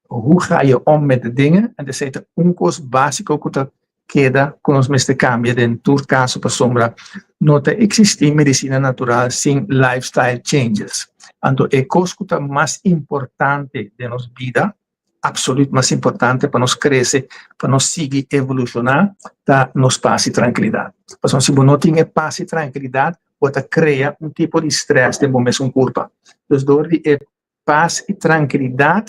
A: hoe ga je om met de dingen en esey ta un cos basico cu ta keda cu nos mester cambia den tur caso pasobra no ta existi medicina natural sin lifestyle changes. Anto e cos cu ta mas importante den nos bida absoluut mas importante pa nos crece, pa nos sigui evoluciona, ta nos paz y tranquilidad. Pasobra si bo no tin e paz y tranquilidad, bo ta crea un tipo di stress den bo mesun curpa. Dus door di e paz y tranquilidad,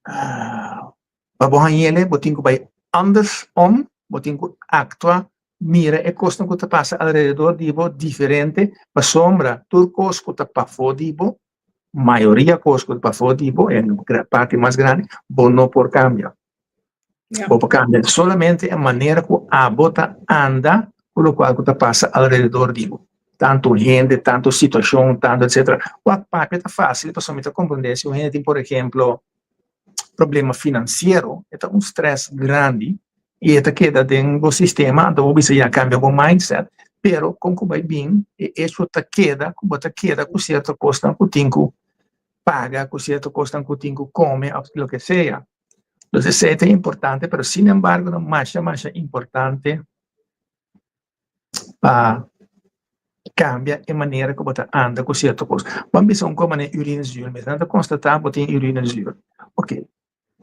A: pa bo hañ'ele bo tin cu bay anders om, bo tin cu actua, mira e cosnan cu ta pasa alrededor di bo diferente, pasobra tur cos cu ta pafo di bo, mayoria kos ku ta pafó di bo, e parti mas grandi, bo no por kambia. Bo por kambia solamente e manera ku abo ta anda ku lokual ku ta pasa alrededor di bo. Tantu hende, tantu situashon, tantu etsetera. Wak papia ta fásil pasobra mi ta komprendé si un hende tin por ehemplo problema finansiero, e ta un strès grandi i e ta keda den bo sistema, anto bo bisa ya kambia bo mindset, pero kon ku bai bin e hecho ta keda ku bo ta keda ku sierto kosnan ku tin ku paga, ku sierto kosnan ku tin ku kome òf loke sea. Entonces esei ta importante, pero sin embargo ta masha masha importante pa. Kambia e manera ku bo ta anda ku sierto kos. Ban bisa un kos manera urinezuur mes. Nan ta konstatá bo tin urinezuur. Oké,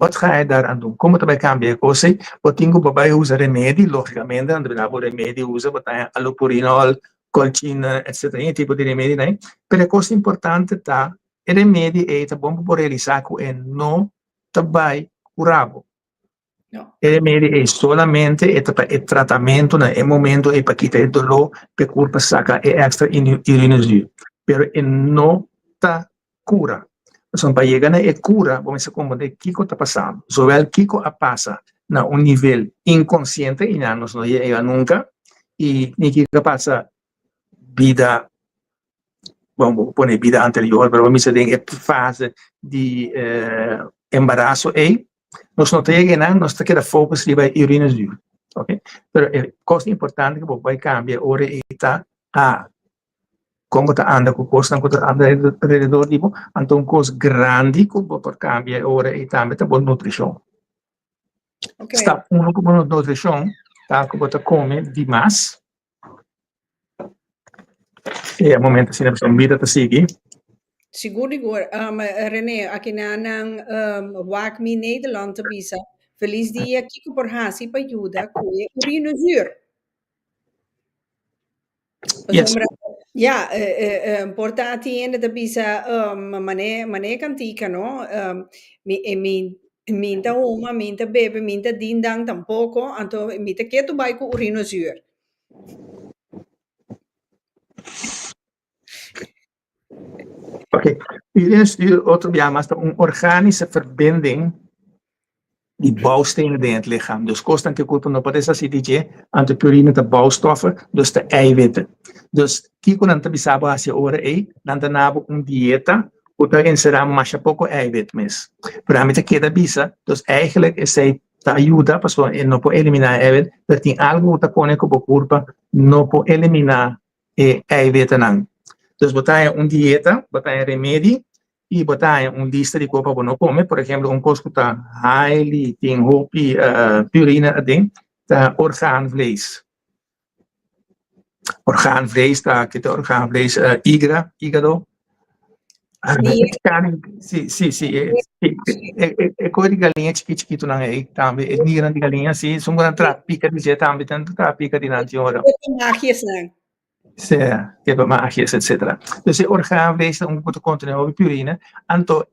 A: wat ga je daar aan doen? Kon bo ta bai kambia e kos ei? Bo tin ku bo bai usa remedi, lógikamente, nan ta bira bo remedi usa, bo ta haña allopurinol, colchina, etcetera, e tipo di remedinan ei. Pero e kos importante ta, e remedi ei ta bon pa bo realisá ku e no ta bai kura bo. E remedi ei solamente e ta pa e tratamentu na e momento ei pa kita e doló pa e kurpa saka e èkstra urinezuur. Pero e no ta kura. Pasobra pa yega na e kura bo mester komprendé kiko ta pasando. Zowel kiko a pasa na un nivel inkonsiente i nan nos no yega nunka i ni kiko a pasa bida, bon bo por pone bida anterior pero bo mester den e fase di embaraso ei. Nos no ta yega einan, nos ta keda focus riba e urinezuur, ok. Pero e kos importante ku bo bai kambia ora ei ta a kon bo ta anda ku kosnan ku ta anda alrededor di bo, anto un kos grandi ku bo por kambia e ora ei tambe ta bo nutrishon. Stap uno ku bo nutrishon ta ku bo ta kome di mas. E momento asina pasobra bida ta sigui.
B: Sigur sigur. Rene, aki nan nan Wak Mi Nederland ta bisa, Feliz dia, kiko por hasi pa yuda ku e urinezuur?
A: Yes.
B: Pasobra, ja, por ta tin hende ta bisa, mane, mane kantika, no? Mi, e mi, mi ta huma, mi ta bebe, mi ta dindan tampoko, anto mi ta ketu bai ku urinezuur.
A: Ok, urinezuur otro bia mas ta un organische verbinding di bouwstenen den het lichaam. Dus kosnan ku e kurpo no por deshasí di dje, anto purine ta bouwstoffen, dus ta eiwitten. Dus kiko nan ta bisa bo hasi ora ei? Nan ta na bo un dieta ku ta enserá masha poko eiwit mes. Pero ami ta keda bisa, dus eigenlijk esei ta yuda pasobra e no por eliminá e eiwit, pero tin algu ku ta pone ku bo kurpa no por eliminá e eiwitnan. Dus bo ta haña un dieta, bo ta haña remedi i bo ta haña un lista di kos pa bo no kome. Por ehemplo, un kos ku ta highly tin hopi purina aden ta orgaanvlees. Orgaanvlees ta, ke ta orgaanvlees? Igra, ígado. Si, si, si. E kos di galiña chikit chikitonan ei tambe, e niran di galiña, si, esun ku nan traha pika di dje tambe, nan ta traha pika di nan tin ora.
B: Magiesnan.
A: Si, kepa magies, etcetera. Dus e orgaanvlees ta un ku ta kontené hopi purina, anto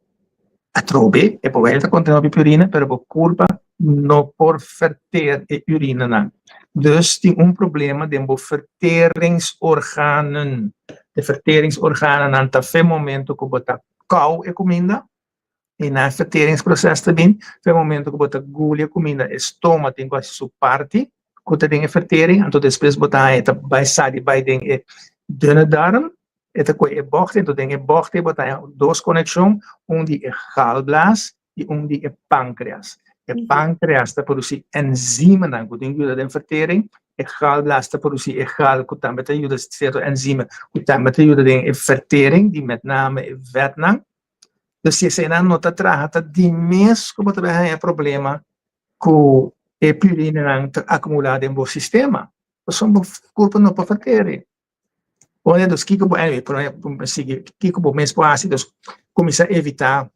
A: atrobe e por wèl ta kontené hopi purina, pero bo kurpa no por verteer e urinanan. Dus tin un problema den bo verteringsorganen. E verteringsorganennan ta fe momento ku bo ta kou e kuminda i na e verteringsproces ta bin, fe momento ku bo ta guli e kuminda e stoma tin ku hasi su parti ku ta den e vertering, anto despues bo ta haña e ta bai sali bai den e dunne darm, e ta kohe e bògt, anto den e bògt ei bo ta haña dos konekshon, un di e galblaas i un di e pánkreas. E pánkreas ta produsí enzimanan ku tin yuda den vertering, e galblaas ta produsí e gal ku tambe ta yuda sierto enzima ku tambe ta yuda den e vertering di met name e vètnan. Dus si eseinan no ta traha ta di mes ku bo ta bai haña problema ku e purinenan ta akumulá den bo sistema, pasobra bo kurpo no por verteri. Ora dus kiko bo sigui kiko bo mes por hasi dus kuminsá evitá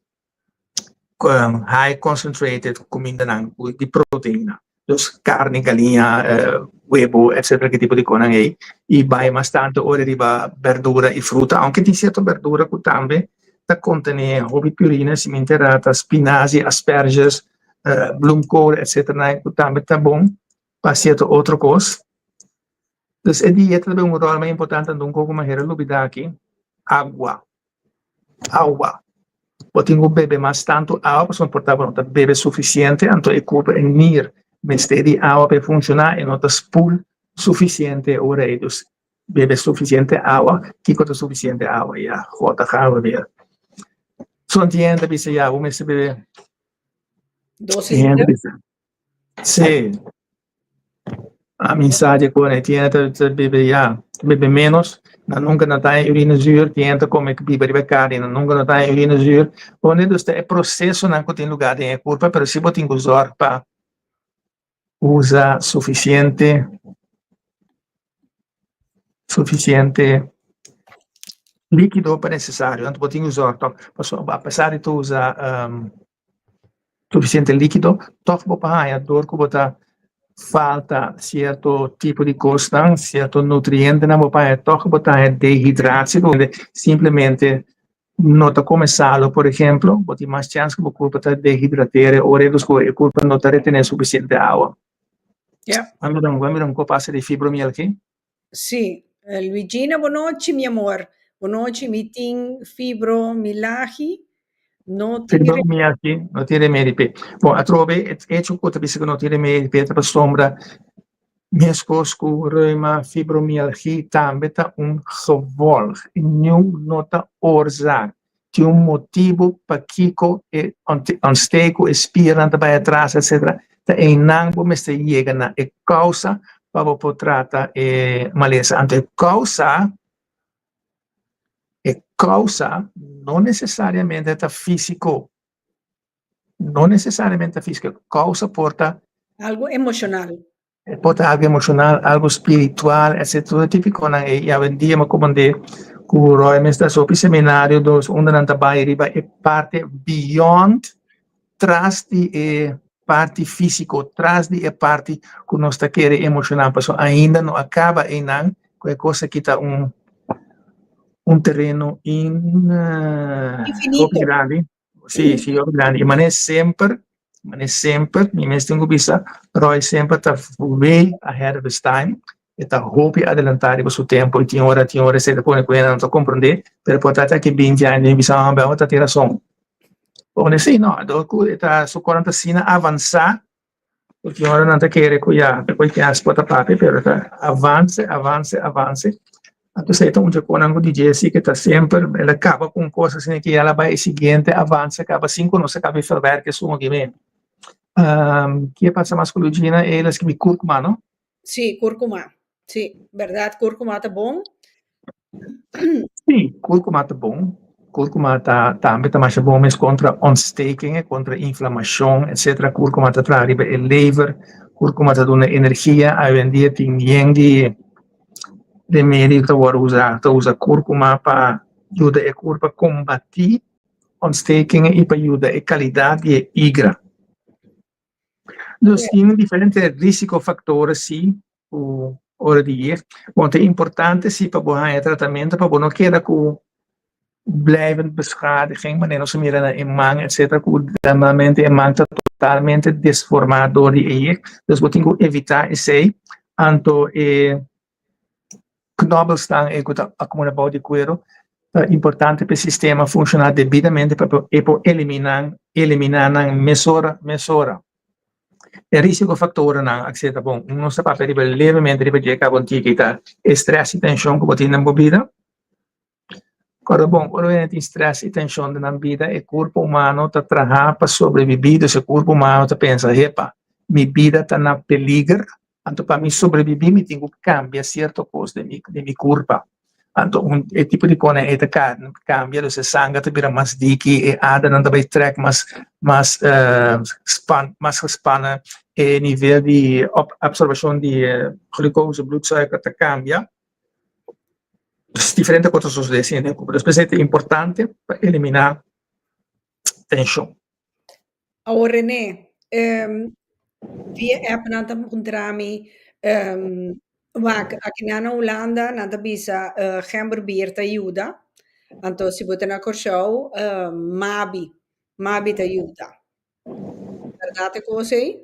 A: high concentrated kumindanan di proteina, dus karni, galiña, webo etcetera ki tipo di konan ei i bai mas tantu ora riba berdura i fruta aunke tin sierto berdura ku tambe ta kontené hopi purina si mi entera ta spinazi, asperges, bloemkool etcetera ku tambe ta bon pa sierto otro kos. Dus e dieta ta bay un ròl mas importante anto un kos ku mi a hera lubidá aki, agua. Awa. Bo tin ku bebe mas tantu awa pasobra por ta bo no ta bebe sufisiente, anto e kurpo e nir mester di awa pa e funshoná, e no ta spul sufisiente ora ei. Dus bebe sufisiente awa. Kiko ta sufisiente awa? Ya, gota gaan we weer. Son tin hende ta bisa ya bo mester bebe.
B: Dos liter.
A: Sí. Ami sa di ku e tin hende ta bebe ya, ta bebe ménos, nan nunka no ta haña urina zuur, tin hende ta kome biba riba karni, nan nunka no ta haña urina zuur. Pone dus ta e prosesonan ku tin lugá den e kurpa, pero si bo tin ku zòrg pa usa sufisiente, sufisiente. Líkido pa nesesario, anto bo tin ku zòrg tòg, pasobra apesar di ta usa sufisiente líkido, tòg bo por haña dor ku bo ta falta sierto tipo di kosnan, sierto nutrientenan bo por haña tòg bo ta haña dehidratie ku simplemente no ta kome salo por ehemplo, bo tin mas chèns ku bo kurpa ta dehidratere ora ku e kurpa no ta retené sufisiente awa. Bo a mira un kos pasa di fibromialgia?
B: Sí, Luigina, bonochi mi amor. Bonochi, mi tin fibromialgia. No tin
A: Fibromialgia no tin remedi p'e. Bon, atrobe e hecho ku ta bisa ku no tin remedi p'e ta pasobra meskos ku reuma, fibromialgia tambe ta un gevolg. Niun no ta oorzaak. Tin un motibu pakiko e ontsteek, e spiernan ta bai atras etcetera. Ta einan bo mester yega na e kousa pa bo por trata e malesa. Anto e kousa, e kousa no nesesariamente ta físiko. No nesesariamente ta físiko. E kousa por ta.
B: Algu emoshonal.
A: E por ta algu emoshonal, algu spiritual, etcetera. Tur e típikonan ei. I awendia mi a komprendé ku Roy mes ta hasi hopi seminario dos unda nan ta bai riba e parti beyond, tras di e parti físiko, tras di e parti ku nos ta kere emoshonal, pasobra ainda no a kaba einan ku e kos aki ta un un tereno in hopi
B: Infinito.
A: grandi. Sí, sí, hopi grandi. I manera semper, manera semper, mi mes tin ku bisa, Roy semper ta way ahead of his time. E ta hopi adelantá riba su tempu i tin ora, tin ora esei ta pone ku hende no ta komprendé, pero por ta aki binti aña mi bisa, ah, bo ta tin rason. Pone sí, no, dor ku e ta su koran ta asina avansá, ku tin ora nan ta kere ku ya, ta koe kias por ta papia, pero ta avanse, avanse, avanse. Anto esei ta un dje konan ku DJ si ke ta semper, el a kaba ku un kos asina ke el a bai e siguiente avanse kaba sin ku nos a kaba e verwerk esun aki men. Ke pasa mas ku Lugina? El a skibi kurkuma, no?
B: Sí, kurkuma. Sí, bèrdat kurkuma ta bon?
A: Sí, kurkuma ta bon. Kurkuma ta tambe ta masha bon mes kontra ontstekingen, kontra inflamashon, etsetera. Kurkuma ta traha riba e lever, kurkuma ta duna energia. Awendia tin yen di remedi ku ta wòrdu usa, ta usa kurkuma pa yuda e kurpa kombatí ontstekingen i pa yuda e kalidat di e igra. Dus tin diferente risiko factores si ku ora di jeugd. Bon, ta importante si pa bo haña tratamentu pa bo no keda ku blijvend beschadiging, manera nos a mira na e man etcetera ku normalmente e man ta totalmente desformá dor di e jeugd. Dus bo tin ku evitá esei. Anto e Knobbelsnan e ku ta akumulá bou di kueru ta importante pa e sistema funshoná debidamente pa e por eliminá eliminá nan mesora mesora. E risiko faktornan aksé ta bon, nos ta papia riba levemente riba dje kaba un tiki ta e strès i tenshon ku bo tin den bo bida. Kòrda bon, ora hende tin strès i tenshon den nan bida e kurpo humano ta traha pa sobrebibí, dus e kurpo humano ta pensa, hepa, mi bida ta na peliger, Anto pa mi sobrebibí mi tin ku kambia sierto kos den mi den mi kurpa. Anto un e tipo di kosnan ei ta kambia, dus e sanger ta bira mas diki, e adernan ta bai trèk mas mas span mas gespannen, e nivel di absorbashon di glucose, bloedsuiker ta kambia. Dus diferente kos ta sosodé asina den e kurpa. Dus p'esei ta importante pa eliminá tenshon.
B: Awor René, via app nan ta puntra mi, wak aki nan na Hulanda nan ta bisa gemberbier ta yuda, anto si bo ta na Kòrsou mabi, mabi ta yuda. Bèrdat e kos ei?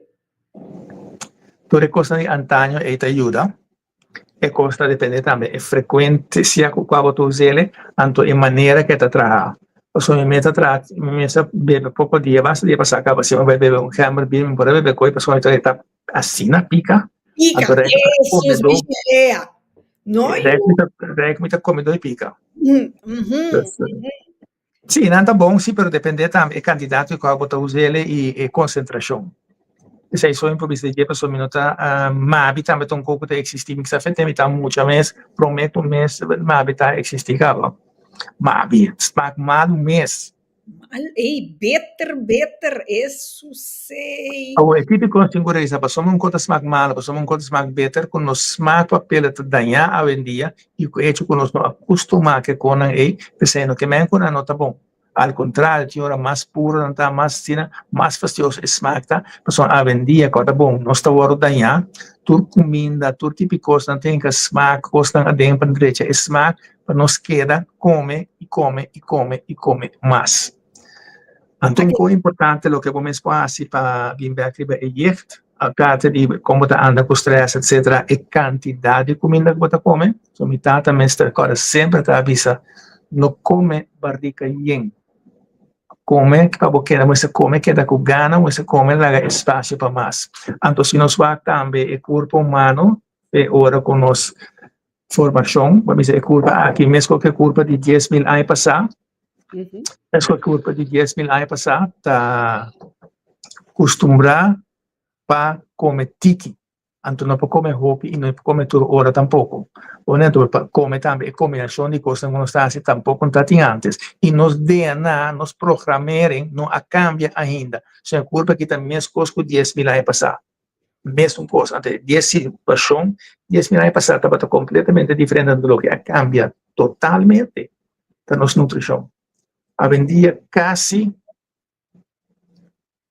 A: Tur e kosnan di antaño ei ta yuda. E kos ta depende tambe e frekuensia ku kua bo ta us'el, anto e manera ku e ta traha. Pasobra mi mes ta traha, mi mes a bebe poko dia, basta dia pasá kaba si mi bai bebe un gember bier mi por a bebe koi pasobra e ta asina pika.
B: Pika,
A: Anto rei mi ta
B: Jesus
A: komedó,
B: Michellea. No
A: rei
B: yu.
A: mi ta rei mi ta komedó e pika.
B: Mhm,
A: Dus, sí, nan ta bon sí, pero depende tambe e kantidat ku kua bo ta us'el i e konsentrashon. Esei so improvisa di dje pasobra mi no ta mabi tambe ta un kos ku ta eksistí. Mi sa fete mi ta mucha mes promé ku mes mabi ta eksistí kaba. Mabi smak malu mes.
B: Mal, ey, beter, beter, esusey.
A: Awor, e típiko nos tin ku realisá, pasobra un kos ta smak malo, pasobra un kos ta smak beter, ku nos smak papel ta dañá awendia i ku echo ku nos no a kustumá ku e konan ei, p'esei no ke men ku nan no ta bon. Al kontrario, tin ora mas puro nan ta, mas asina, mas fastioso e smak ta, pasobra awendia ku a ta bon, nos ta wòrdu dañá, tur kuminda, tur tipo di kosnan tin ku smak kosnan aden pa drecha e smak, pa nos keda kome i kome i kome i kome mas. Anto un kos importante loke bo mes por hasi pa bin bek riba e jeugd, aparte di kon bo ta anda ku stress etcetera, e kantidat di kuminda ku bo ta kome. So mi tata mester kòrda semper ta bisa no kome barika yen, kome pa bo keda, mester kome keda ku gana, mester kome laga espasio pa mas. Anto si nos wak tambe e kurpo humano e ora ku nos formashon, bo a bisa e kurpa aki meskos ku e kurpa di 10.000 aña pasá, meskos ku e kurpa di 10.000 aña pasá ta kustumbrá pa kome tiki, anto no por kome hopi i no por kome tur ora tampoko. Bo anto pa kome tambe e kombinashon di kosnan ku nos ta hasi tampoko no ta tin antes i nos DNA, nos programering no a kambia ainda, so e kurpa aki ta meskos ku 10.000 aña pasá. Mesun kos, anto di e situashon 10.000 aña pasá tabata kompletamente diferente, anto loke a kambia totalmente ta nos nutrishon. Awendia kasi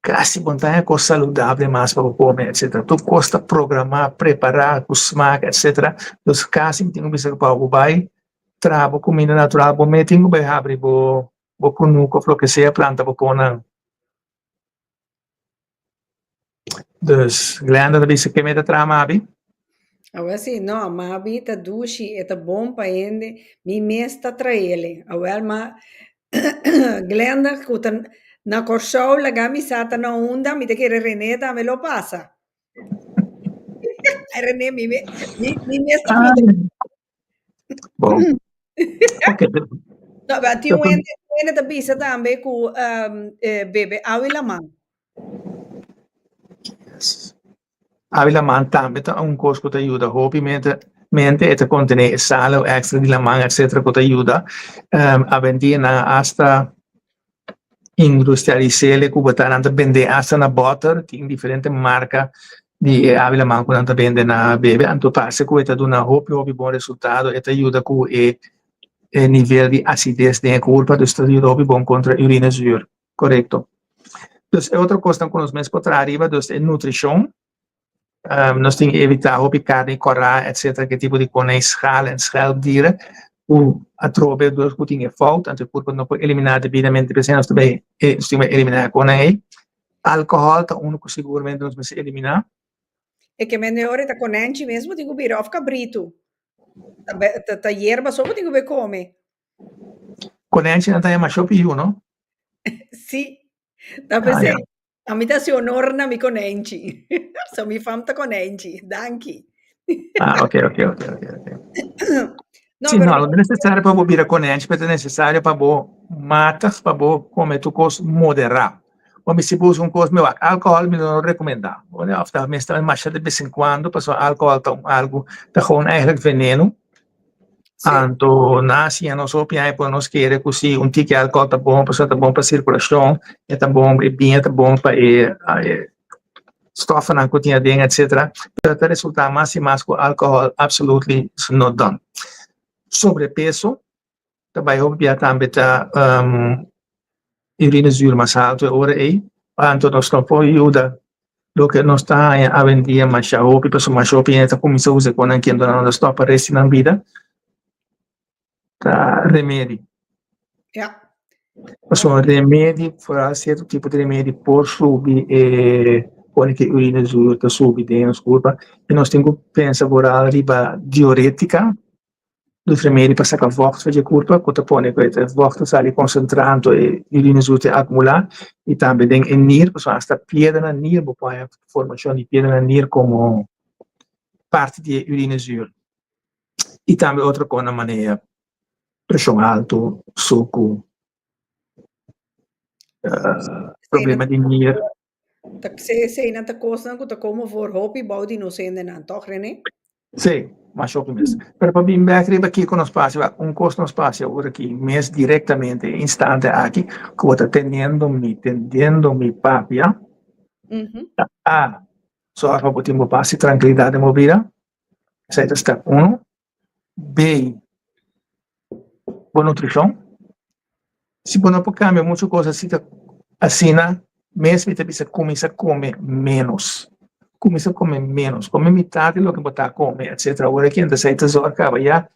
A: kasi bo no ta haña kos saludable mas pa bo kome etcetera, tur kos ta programá, prepará ku smak etcetera, dus kasi mi tin ku bisa ku pa bo bai traha bo kuminda natural bo mes tin ku bai habri bo kunuku òf loke sea planta bo konan. Dus Glenda ta bisa ke mi ta traha Mabi?
B: Awel si, no, Mabi ta dushi, e ta bon pa hende, mi mes ta traele. Awel ma Glenda ku ta na Kòrsou laga mi sa ta na unda, mi ta kere Rene tambe lo pasa. Rene, mi mi mes ta puntra.
A: Bon. Ok.
B: No, pero tin un hende, un hende ta bisa tambe ku um, eh, bebe awa i laman.
A: Yes. Awa i laman tambe ta un kos ku ta yuda hopi mente, mente e ta kontené e sal o extra di laman etcetera ku ta yuda. Um, awendia nan hasta industrialis'é ku bo ta nan ta bend'é hasta na bòter, tin diferente marka di e awa i laman ku nan ta bende na bebe, anto parse ku e ta duna hopi hopi bon resultado, e ta yuda ku e e nivel di asides den e kurpa, dus ta yuda hopi bon kontra urinezuur, korekto. Dus e otro kosnan ku nos mes por traha riba, dus e nutrishon, Nos tin evitá hopi karni kòrá etcetera ke tipo di konei schaal en schelpdieren ku atrobe dor ku tin e fout anto e kurpa no por eliminá debidamente p'esei nos ta bai nos tin bai eliminá e konan ei. Alkohòl ta unu ku siguramente nos mester eliminá.
B: E ke mende ora e ta konènchi mes bo tin ku bira òf kabritu. Ta ta yerba so bo tin ku bai kome.
A: Konènchi nan ta yama shopi yu no?
B: Si, ta p'esei. Ami ta hasi honor na mi konenchi. So mi fam ta konenchi. Danki.
A: Ah, ok, ok, ok, ok, ok. No, sí, pero... no, no necesario pa bo bira konenchi, pero necesario pa bo matig, pa bo come tu kos moderá. Bo mi si bo usa un kos, mi wak, alcohol mi no recomenda. Of ta mester masha de bes en cuando, pasobra alcohol ta un algo, ta gewoon eigenlijk veneno. Anto nan a siña nos hopi aña por nos kere ku si un tiki alkohòl ta bon pasobra ta bon pa sirkulashon, e ta bon e biña ta bon pa e stòfnan ku tin aden etsetera, pero ta resultá mas i mas ku alkohòl absolutely is not done. Sobrepeso ta bai hopi bia tambe ta urinezuur mas haltu e ora ei, anto nos no por yuda loke nos ta haña awendia masha hopi, pasobra masha hopi hende ta kuminsá usa e konan kendo nan no ta stòp pa resti nan bida, ta remedi.
B: Ja.
A: Pasobra remedi, foral sierto tipo di remedi por subi e pone ku e urinezuur ta subi den nos kurpa i nos tin ku pensa foral riba diuretika. Dus remedi pa saka vògt for dje kurpa ku ta pone ku e vògt ta sali konsentrá anto e urinezuur ta akumulá i tambe den e nir pasobra asta piedra na nir bo por haña formashon di piedra na nir komo parti di e urinezuur i tambe otro kosnan manera preshon altu, suku, problema di nir.
B: Ta eseinan ta kosnan ku ta komo for hopi bou di nos hendenan, tòg Rene?
A: Sí. Masha hopi mes. Pero pa bin bek riba kiko nos papia, wak, un kos nos papia ora aki mes direktamente e instante aki ku bo ta teniendo mi, tendiendo mi papia, ta A, sòrg pa bo tin bo pas i trankilidat den bo bida, esei ta step uno. B, bo nutrishon. Si bo no por kambia muchu kos asi ta asina mes mi ta bisa kuminsá kome ménos. Kuminsá kome ménos, kome mitat di loke bo ta kome etcetera. Ora ki enta esei ta zòrg kaba ya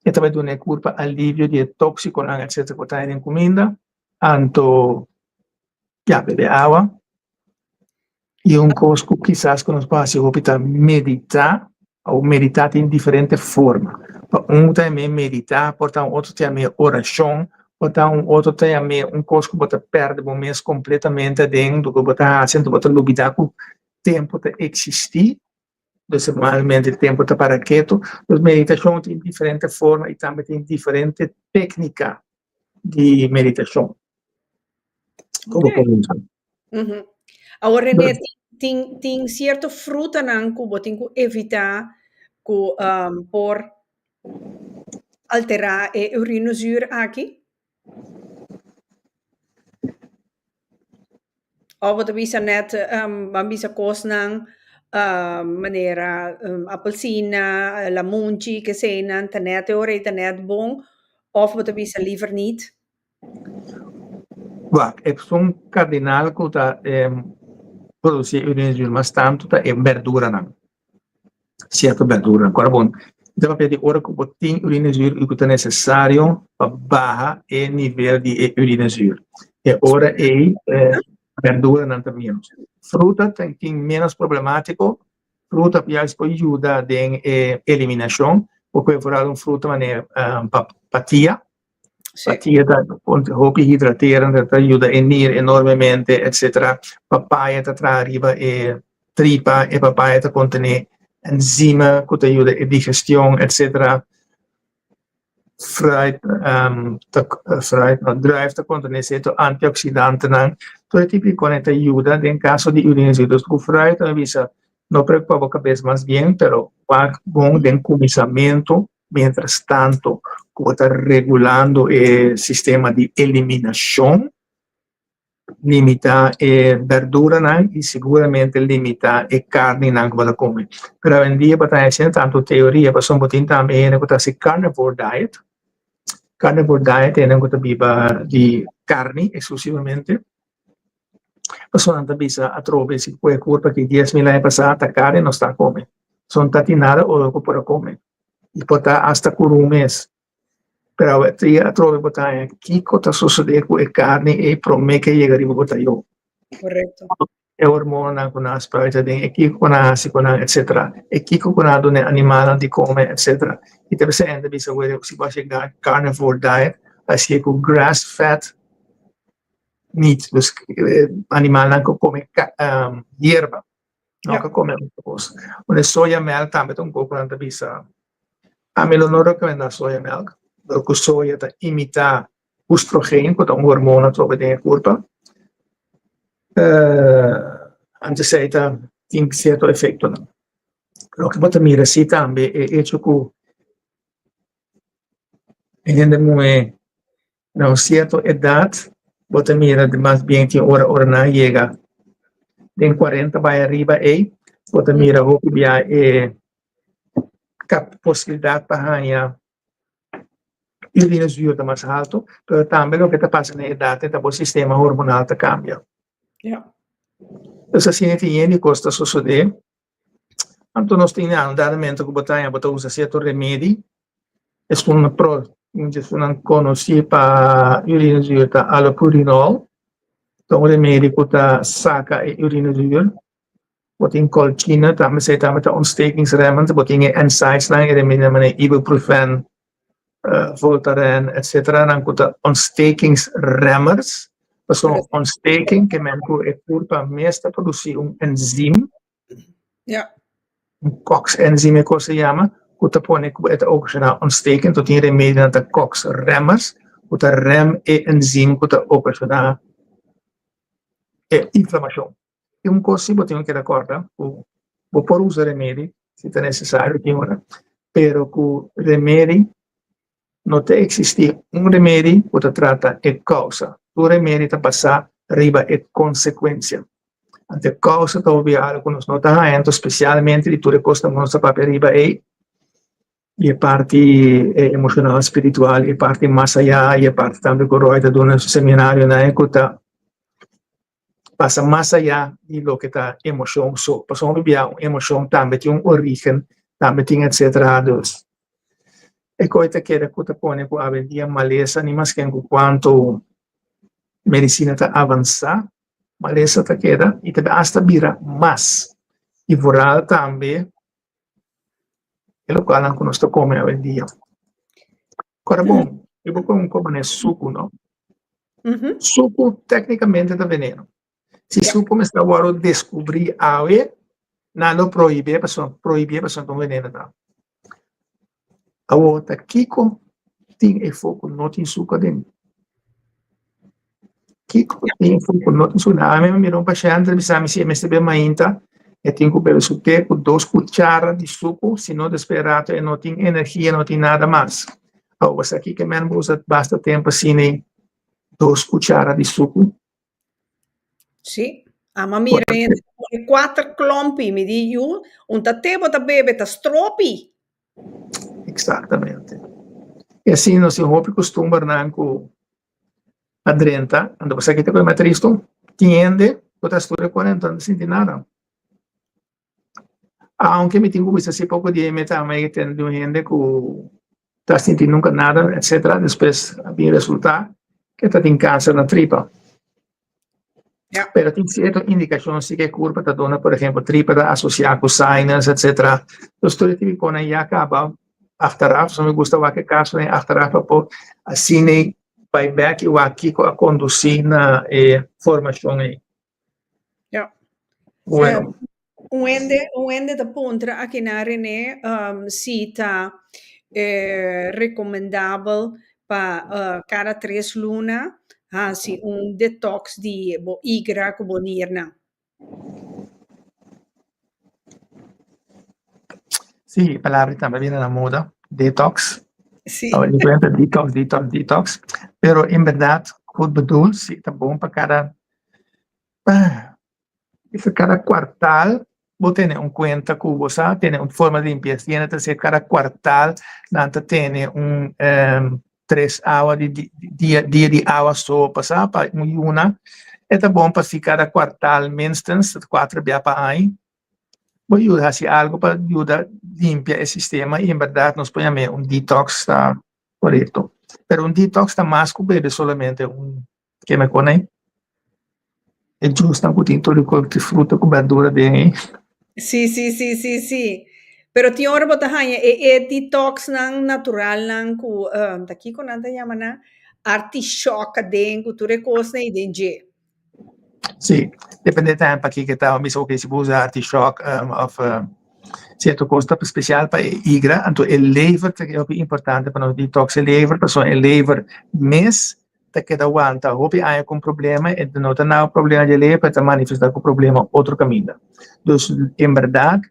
A: e ta bai duna e kurpa alivio di e tóksikonan etcetera ku ta den kuminda. Anto ya bebe awa. I un kos ku kisas ku nos por hasi hopi ta meditá. Awor meditá tin diferente forma. Pa un ta yam'é meditá, por ta un otro ta yam'é orashon, por ta un otro ta yam'é un kos ku bo ta pèrdè bo mes kompletamente aden loke bo ta hasi, anto bo ta lubidá ku tempu ta eksistí. Dus normalmente tempu ta para ketu. Dus meditashon tin diferente forma i tambe tin diferente téknika di meditashon ku bo por usa.
B: Awor René, tin tin cierto frutanan ku bo tin ku evitá ku por alterá e urinezuur aki? Òf bo ta bisa nèt ban bisa kosnan manera apelsina, lamunchi, keseinan ta nèt e ora ei ta nèt bon òf bo ta bisa liever niet?
A: Wak, esun kardinal ku ta produsí urinezuur mas tantu ta e bèrduranan. Cierto berdura. Ora bon, mi ta papia di ora cu bo tin urinezuur y cu ta necesario pa baha e nivel di e urinezuur. E ora ey e berduranan ta menos. Fruta tin menos problematico. Fruta juist por yuda den e eliminacion. Bo por vooral un fruta manera patia. Patia ta hopi hidraterende, ta yuda e nir enormemente, etcetera. Papaya ta traha riba e tripa, e papaya ta kontené enzima ku ta yuda e digestion, etcetera. Fruit ta fruit no druif ta kontené sierto antioksidantenan. Tur e tipo di kos ta yuda den kaso di urina. Dus ku fruit ta bisa no preokupa bo kabes mas bien, pero wak bon den kuminsamentu. Mientras tanto ku bo ta regulando e sistema di eliminashon, limitá e berduranan i siguramente limitá e karninan ku bo ta kome. Pero awendia bo ta haña tantu teoria pasobra bo tin tambe hende ku ta hasi carnivore diet. Carnivore diet hende ku ta biba di karni eksklusivamente. Pasobra nan ta bisa atrobe si ku e kurpa ki 10,000 aña pasá ta karni nos ta kome. So no ta tin nada otro ku por a kome. I por ta asta kuru mes. Pero awe dia atrobe bo ta haña kiko ta sosodé ku e karni ei promé ke yega riba bo tayó.
B: Korekto.
A: E hormonanan ku nan a spuit aden, e kiko ku nan a hasi ku nan, etsetera. E kiko ku nan a duna e animalnan di kome, etsetera. I ta bisa hende bisa wede si bo a yega carnivore diet, hasié ku grass fed meat, dus animalnan ku kome yerba. No ka kome otro kos. Bueno, soya melk tambe ta un kos ku nan ta bisa. Ami lo no rekomendá soya melk, dor ku soya ta imitá oestrogeen, ku ta un hormona atrobe den e kurpa. Antes esei ta tin sierto efektonan. Loke bo ta mira si tambe e echo ku e hende muhé Na un sierto edat bo ta mira di mas bien tin ora ora nan a yega den kuarenta bai ariba ei bo ta mira hopi bia e posibilidat pa haña urinezuur ta mas haltu pero tambe loke ta pasa na e edat ei ta bo sistema hormonal ta kambia. Entonces asina tin yen di kos ta sosode anto nos tin un dado ku bo ta haña bo ta usa sierto remedi. Esun pro un di esunnan konosí pa urinezuur ta allopurinol. Ta un remedi ku ta saka e urinezuur. Bo tin colchina tambe esei tambe ta ontstekingsremmend. Bo tin e NSAIDsnan, e remedinan manera ibuprofen, Voltaren etcetera nan ku ta ontstekingsremmers. Pasobra ontsteking ke men ku e kurpa mes ta produsí un enzim.
B: Ja.
A: Un COX enzym e kos se yama, ku ta pone ku e ta okashoná ontsteking. Enton tin remedinan ta COX remmers, ku ta rem e enzym ku ta okashoná e inflamashon. I un kos si bo tin ku keda kòrda ku bo por usa remedi si ta nesesario tin ora. Pero ku remedi no ta eksistí un remedi ku ta trata e kousa. Tur remedi ta basá riba e konsekuensia. Anto e kousa ta hopi algu ku nos no ta haña, anto spesialmente di tur e kosnan ku nos ta papia riba ei, i e parti emoshonal, spiritual, e parti mas ayá, i e parti tambe ku Roy ta duna na su seminarionan ku ta pasa mas ayá di loke ta emoshon so. Pasobra hopi bia un emoshon tambe tin un orígen, tambe tin etcetera. Dus e kos ta keda ku ta pone ku awendia malesa ni masken ku kuantu medisina ta avansá, malesa ta keda i ta asta bira mas. I vooral tambe e lokualnan ku nos ta kome awendia. Kora bon, e bo kon kome suku, no? Suku téknikamente ta veneno. Si suku mester a wòrdu deskubrí awe, nan lo prohibí pasobra prohibí pasobra ta un veneno ta. Awor ta kiko tin efo ku no tin suku aden? Kiko tin efo ku no tin suku? Ami a mira un pashènt ta bisa mi si e mester bebe mainta e tin ku bebe su te ku dos kuchara di suku, si no despues rato e no tin energia, no tin nada mas. Awor sa kiko men bo usa basta tempu asina ei dos kuchara di suku?
B: Sí, ama mira hende ta pone kuater klompi, mi di yu, un ta te bo ta bebe ta stropi.
A: Exactamente. Y asina nos tin hopi costumbernan cu a drenta, anto bo sa ki ta koe mas tristo? Tin hende cu ta studia cu nan, no ta sinti nada. Aunke mi tin cu bisa si poco di mi ta ama e di un hende cu ta sinti nunca nada etcetera, despues a bin resulta cu ta tin cancer na tripa. Pero tin cierto indicacion si cu e curpa ta duna, por ehempel tripa ta asocia cu sinus etcetera. Entonces tur e tipo di ya caba achteraf, so mi gusta wak e casonan achteraf pa por asina bay bek y wak kico a conduci na e formacion ey.
B: Ja.
A: Bueno.
B: Un hende, un hende ta puntra aki na René si ta recomendabel pa cada 3 luna hasi un detox di bo igra ku bo niernan.
A: Sí, e palabra tambe bira na moda, detox.
B: Sí.
A: Awor di cuenta detox, detox, detox. Pero en berdad, goed bedoeld, sí, ta bon pa cada, pa cada kwartaal bo tene un cuenta cu bo sa tene un forma di limpieza. Tiene ta ser cada kwartaal nan ta tene un tres awa di dia, dia di awa so pa sa pa un yuna. E ta bon pa si cada kwartaal minstens 4 bia pa aña. Bo yuda hasi algo pa yuda limpia e sistema y en berdad nos por yam'é un detox ta corecto. Pero un detox ta mas cu bebe solamente un ke me pone e juice nan cu tin tur di fruta cu berdura den ei.
B: Sí, sí, sí, sí, sí. Pero tin ora bo ta haña e e detoxnan naturalnan cu ta kico nan ta yama nan? Artishoka den cu tur e cosnan ei den dje.
A: Sí, depende tambe pa kiko ta. Bisa oke si bo usa artishok of cierto cos ta special pa e igra, anto e lever ta hopi importante pa nos detox e lever, pasobra e lever mes ta keda wanta hopi aña ku un problema, e no ta na problema di e lever pero ta manifesta ku problema otro kaminda. Dus en berdad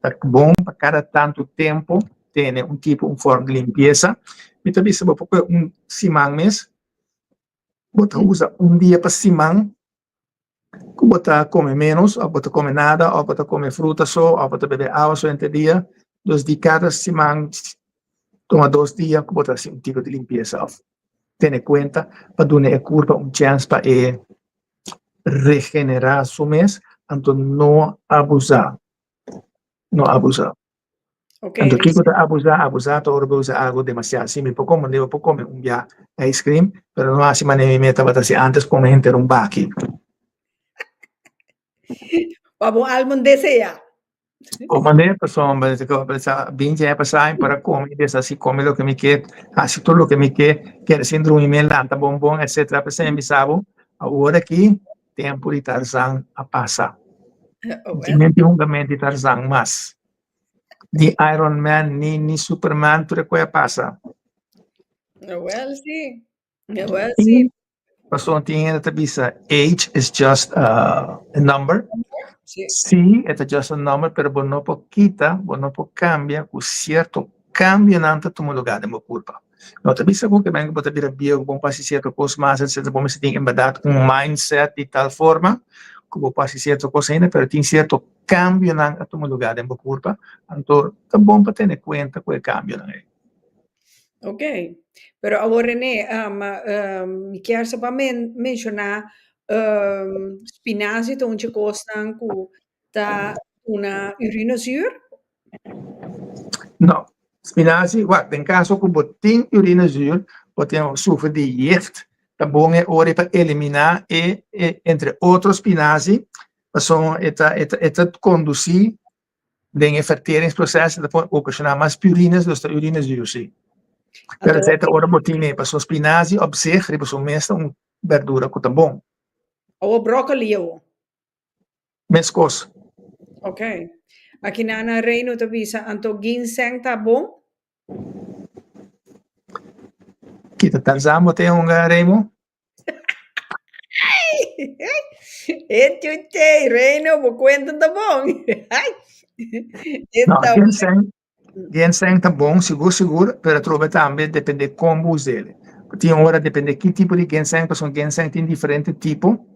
A: ta bon pa kada tantu tempo tene un tipo, un forma di limpiesa. Mi ta bisa bo por kohe un siman mes. Bo ta usa un dia pa siman ku bo ta kome ménos òf bo ta kome nada òf bo ta kome fruta so òf bo ta bebe awa so henter dia. Dus di kada siman tuma dos dia ku bo ta hasi un tipo di limpiesa òf tene kuenta pa duna e kurpa un chèns pa e regenerá su mes, anto no abusá, no abusá.
B: Ok,
A: Anto
B: dus
A: kiko ta abusá? Abusá ta ora bo usa algo demasiado. Si mi por kome, mi por kome un bia ice cream, pero no hasi manera mi meta tabata hasi antes, kome henter un baki.
B: Pa bo alma deseá.
A: O manera pasobra 20 aña pasá mi por a kome i deshasí kome loke mi ke, hasi tur loke mi ke, keda sin drumi mi lanta bon bon etcetera. P'esei mi bisa bo, awor aki tempu di Tarzan a pasa.
B: Oh,
A: Tin mente hungamento di Tarzan mas. Ni Iron Man, ni, ni Superman, tur e koe a pasa.
B: Wel, sí. Wel, sí.
A: Pasobra tin hende ta bisa age is just a number.
B: Sí.
A: Sí, e ta just a number, pero bo no por kita, bo no por cambia cu cierto kambionan ta tuma lugá den bo kurpa. No ta bisa ku ke men ku bo ta bira bieu, ku bo por hasi sierto kos mas, etcetera. Bo mester tin en bèrdat un mindset di tal forma ku bo por hasi sierto kos ainda, pero tin sierto kambionan a tuma lugá den bo kurpa, anto ta bon pa tene kuenta ku e kambionan ei.
B: Ok, pero awor René, um, um, mi kier sa pa men menshoná um, spinazie ta un dje kosnan ku ta duna urinezuur?
A: No, spinazie, wak, den kaso ku bo tin urinezuur, bo tin sufri di jicht, ta bon e ora pa eliminá e, e entre otro spinazie, pasobra e ta, e ta, e ta kondusí den e verteringsproces e ta por ocasioná mas purines, dus ta urinezuur sí. Pero
B: Anto,
A: esei ta ora bo tin e, pasobra spinazie op zich riba su mes ta un berdura ku ta bon.
B: Awor broccoli awor?
A: Meskos.
B: Ok. Aki na na Reino ta bisa, anto ginseng ta bon?
A: Kita Tarzan bo te hunga, Remo?
B: E chuche, Reino, bo cuenta ta bon.
A: No, ginseng, ginseng ta bon, sigur sigur, pero atrobe tambe depende kon bo us'el. Tin ora depende ki tipo di ginseng, pasobra ginseng tin diferente tipo.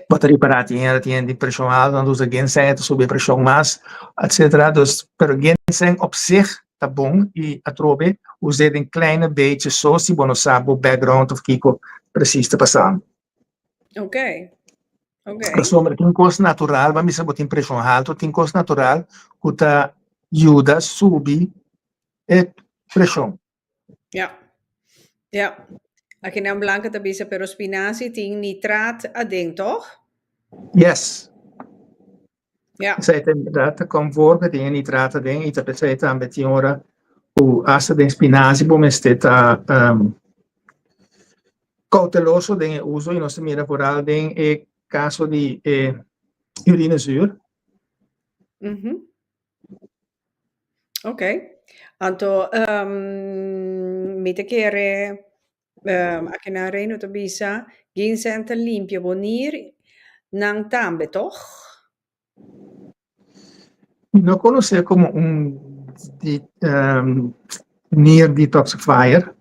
A: Bo ta ripará tin hende tin hende di preshon alto, nan ta usa ginseng, e ta subi e preshon mas, etcetera. Dus, pero ginseng op zich ta bon i atrobe us'é den kleine beetjes so si bo no sa bo background of kiko precies ta pasando. Pasobra tin kos natural, bo a bisa bo tin preshon alto, tin kos natural ku ta yuda subi e preshon.
B: Ja, ja. Akinan Blanca ta bisa, pero spinazie tin nitraat aden, toch?
A: Yes.
B: Ja.
A: Esei ta inderdaad ta kom voor ku tin e nitraat aden i ta p'esei tambe tin ora ku asta den spinazie bo mester ta kouteloso den e uso i nos ta mira vooral den e kaso di e urinezuur.
B: Ok. Anto mi ta kere akinan Reino ta bisa ginseng ta limpia bo nir nan tambe toch?
A: Mi no konosé komo un di nier detoxifier,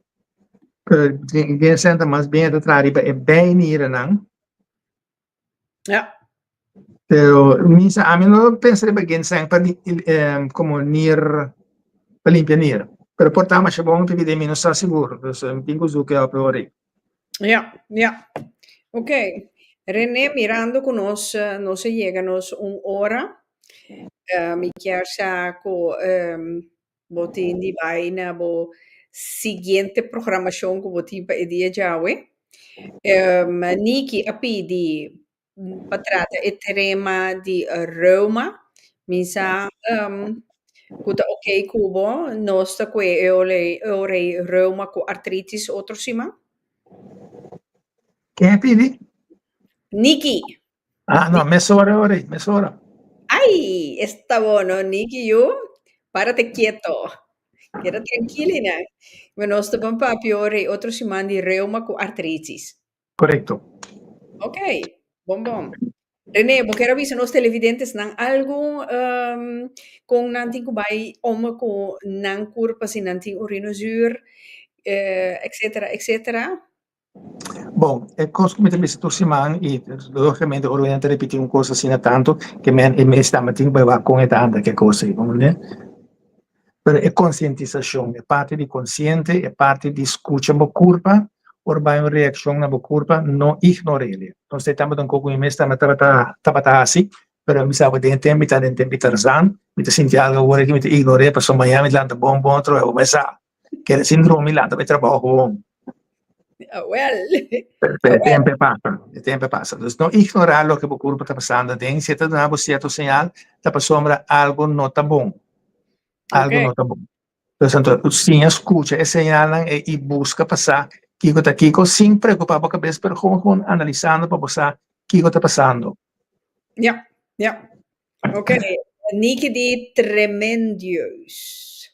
A: pero ginseng ta mas bien ta traha riba e bijnierennan.
B: Ja.
A: Pero mi sa, ami no pensa riba ginseng pa como nier, pa limpia nier. Pero por ta masha bon pidi mi no sa sigur. Dus mi tin ku zoeken op e ora ei.
B: Ja, ja. Ok. René, mirando ku nos, nos a yega nos un ora, mi kier sa ku bo tin di bai na bo siguiente programashon ku bo tin pa e dia djawe. Niki a pidi pa trata e tema di reuma. Mi sa ku ta oké ku bo, nos ta kue e ora ei reuma ku artritis otro siman.
A: Ken a pidi?
B: Niki.
A: Ah, no, mesora ora ei, mesora.
B: Ai, esta bono, Niki yu, párate quieto. Keda trankilina. Bueno, nos ta ban papia ora ei otro siman di reuma ku artritis.
A: Korekto.
B: Ok, bon bon. René, bo kier a bisa nos televidentesnan algu kon nan tin ku bai om ku nan kurpa si nan tin urinezuur, etcetera, etcetera?
A: Bon, e kos ku mi ta bisa tur siman i lógikamente ora nan ta ripití un kos asina tantu ke men e mes tambe tin ku bai wak kon e ta anda ku e kos ei, comprende? Pero e konsientisashon, e parti di konsiente, e parti di skucha bo kurpa, ora bai un reakshon na bo kurpa, no ignor'é. Entonces e tabata un kos ku mi mes tambe tabata tabata hasi, pero mi sa ku den e tempu mi ta den tempu di Tarzan, mi ta sinti algu awor aki mi ta ignor'é pasobra mañana mi ta lanta bon bon atrobe, bo mes sa. Kere sin drumi lanta pa e trabou gewoon.
B: Ah, wel.
A: Pero e tempo e pasa, e tempo e pasa. Dus no ignorá loke bo kurpa ta pasando aden. Si e ta duna bo sierto señal, ta pasobra algo no ta bon. Algo no ta bon. Dus anto, siña skucha e señalnan ei i buska pa sa kiko ta kiko, sin preokupá bo kabes, pero gewoon gewoon analisando pa bo sa kiko ta pasando.
B: Ja, ja. Oké. Niki di tremendieus.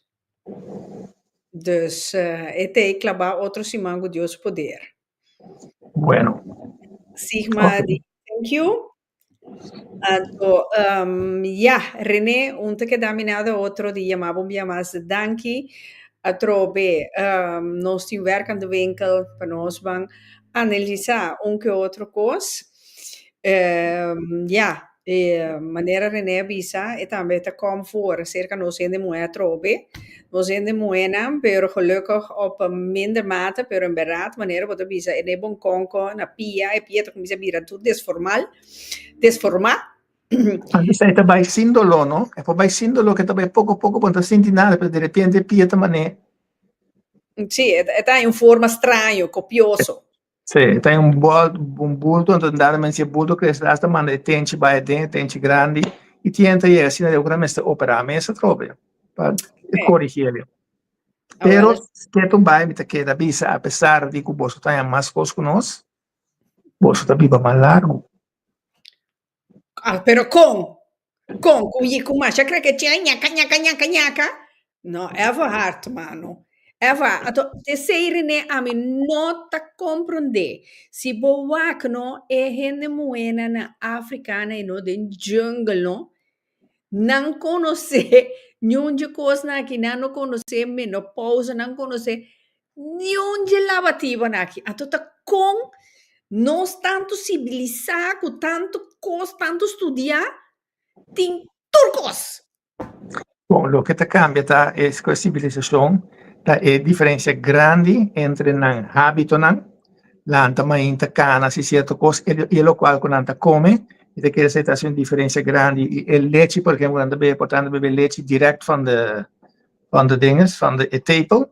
B: Dus e ta e klabá otro siman ku Dios poder.
A: Bueno.
B: Sigma di thank you. Anto, ya, René, un ta keda mi nada otro di yama bo un bia mas danki. Atrobe, nos tin werk aan de winkel pa nos ban analisá un ke otro kos. Ya, e manera René a bisa, e tambe ta kom voor serka nos hende muhé atrobe. Nos hende muhénan, pero gelukkig op minder mate, pero en bèrdat manera bo ta bisa e ne bon konko na pia, e pia ta kuminsá bira tur desformal, desformá.
A: Antes e ta bai sin doló, no? E por bai sin doló, ke ta bai poko poko, bo no ta sinti nada, pero derepente e pia ta man'é.
B: Sí, e ta en un forma straño, kopioso.
A: Sí, e ta en un bol, un bulto, anto dado men si e bulto krese hasta manda e tenchi bai aden, e tenchi grandi, i tien ta yega asina ku nan mester operá mes atrobe pa korigí el'e. Pero ketu bai mi ta keda bisa apesar di ku boso ta haña mas kos ku nos, boso ta biba mas largu.
B: Ah, pero kon? Kon? Ku yi ku masha krekeche ñaka ñaka ñaka ñaka? No, even hard, mano. Even hard. Anto, esei René ami no ta komprondé. Si bo wak no, e hende muhénan na Afrika na e no den jungle no, nan konosé niun dje kosnan aki, nan no konosé menopausa, nan konosé Niun dje labatibanan aki. Anto ta kon nos tantu sibilisá ku tantu kos, tantu studiá, tin tur kos.
A: Bon, loke ta kambia ta es ku e sibilisashon ta e diferensia grandi entre nan hábitonan, lanta mainta, kana, hasi sierto kos, i e lokual ku nan ta kome, i ta kere esei ta hasi un diferensia grandi. I e lechi, por ehempel, nan ta bebe, por ta bebe lechi dirèkt van de van de dinges, van de e tepel.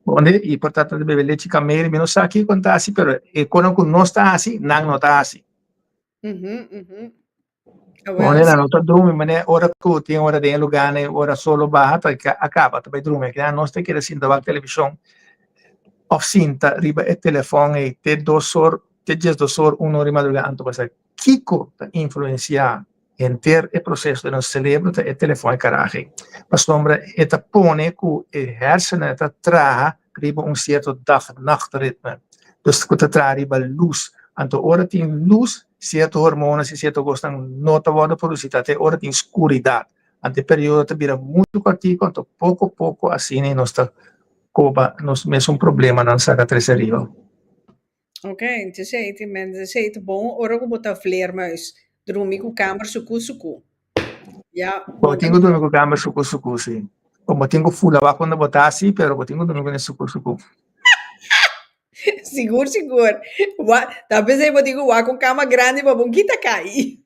A: Donde i por ta ta bebe lechi kamel, mi no sa kiko nan ta hasi, pero e konan ku nos ta hasi, nan no ta hasi. Donde nan no ta drumi, manera ora ku tin ora den e lugánan, ora solo baha, ta a kaba, ta bai drumi. Akinan nos ta keda sinta wak televishon òf sinta riba e telefòn ei te dos or, te diesdos or, un or di madrugá, anto bo sa kiko ta influensiá Henter e proseso den nos selebro ta e telefòn e karahe. Pasobra e ta pone ku e hersenen ta traha riba un sierto dag-nachtritme. Dus ku ta traha riba lus. Anto ora tin lus, sierto hormonas i sierto kosnan no ta wòrdu produsí, ta te ora tin skuridat. Anto e periodo ta bira muchu kòrtiku, anto poko poko asina nos ta koba nos mesun problemanan saka trese riba.
B: Ok, entonces te men esei ta bon ora ku bo ta vleermuis. Drumi ku kamer suku suku. Ya,
A: Bo tin ku drumi ku kamer suku suku, si. O bo tin ku fula wak unda bo ta si, pero bo tin ku drumi ku ne suku suku.
B: Sigur, sigur. Wa, ta p'esei bo tin ku wak un kama grandi pa bo kita kai.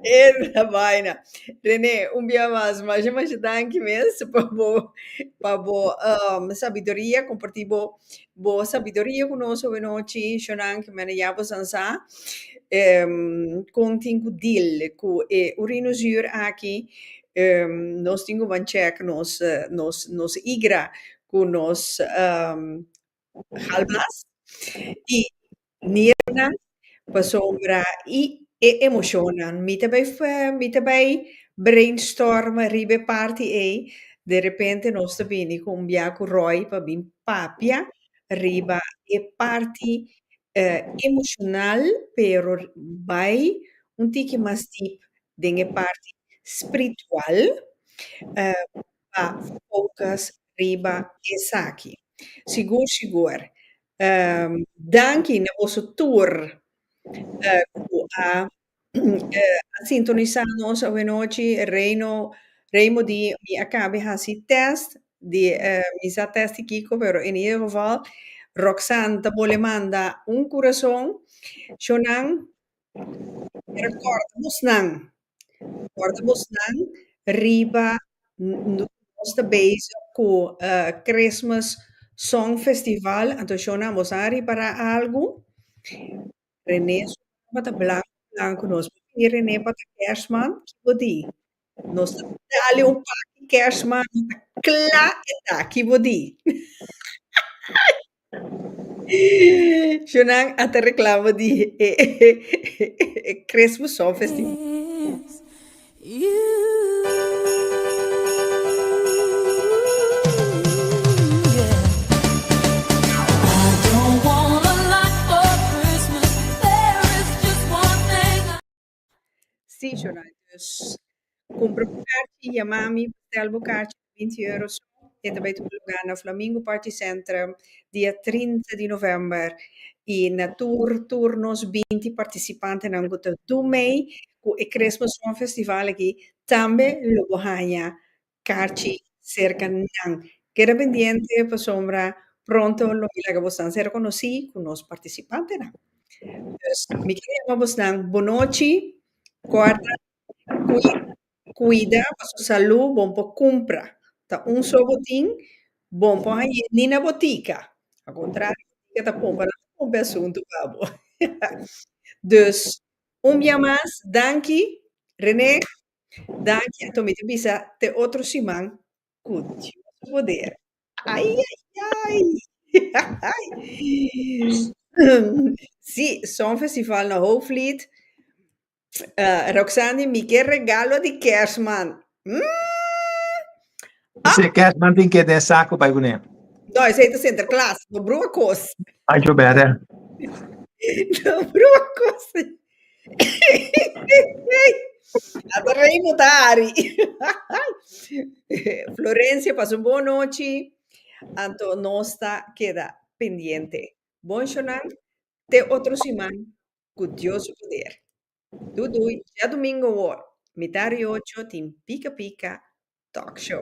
B: Esa vaina. René, un bia mas, masha masha danki mes pa bo pa bo um, sabiduria, compartí bo bo sabiduria ku nos hopi nochi, shonnan ke mene ya bo san sa. Um, kon tin ku deal ku e urinozuur aki, um, nos tin ku ban check nos nos nos igra ku nos um, galblaas i niernan pasobra i e emoshonnan. Mi ta bai mi ta bai brainstorm riba e parti ei, de repente nos ta bini ku un bia ku Roy pa bin papia riba e parti emoshonal pero bai un tiki mas diep den e parti spritual pa focus riba esaki. Sigur sigur. Danki na boso tur ku a a sintonisá nos awenochi. Reino Reimo di mi a kabe hasi tèst di mi sa tèst di kiko pero in ieder geval Roxanne ta bole manda un kurason. Shonnan Pero kòrda bosnan, kòrda bosnan riba nos ta bezig ku Christmas Song Festival, anto shownan bos a ripará algu? René su tabata blanku blanku, nos por pidi René pa ta kerstman, ki bo di? Nos ta dale un paki kerstman, ta kla e ta, ki bo di? Shownan a ta reclamo di e Christmas Song Festival. yama mi, bestel bo karchi, €20 so. E ta bai tuma lugá na Flamingo Party Centrum dia 30 di novèmber i na tur tur nos 20 partisipantenan ku ta do mee ku e Christmas Song Festival aki tambe lo bo haña karchi serka nan. Keda pendiente pasobra pronto lo mi laga bosnan ser konosí ku nos partisipantenan. Dus mi ke yama bosnan bonochi, kòrda kuida kuida paso salú bon por kumpra. Ta un so bo tin, bon por hañ'é ni na botika. Al kontrario, botika ta pompa nan ta pompa e asuntu pa bo. Dus un bia mas danki René. Danki anto mi ta bisa te otro siman ku Dios su poder. Ai ai ai. Sí, Songfestival na Hoogvliet. Roxanne, mi ke regalo di kerstman. Mm.
A: Ah. Se kerstman tin ke den saco bai kuné.
B: No, esei ta Sinterklaas, no brua kos.
A: Ai, jo bere.
B: No brua kos. Ata rei no ta hari. Florencia, pasa un bon nochi. Anto nos ta keda pendiente. Bon shonan, te otro siman ku Dios su poder. Dui dui, djadumingo awor, mitar di ocho tin Pika Pika Talk Show.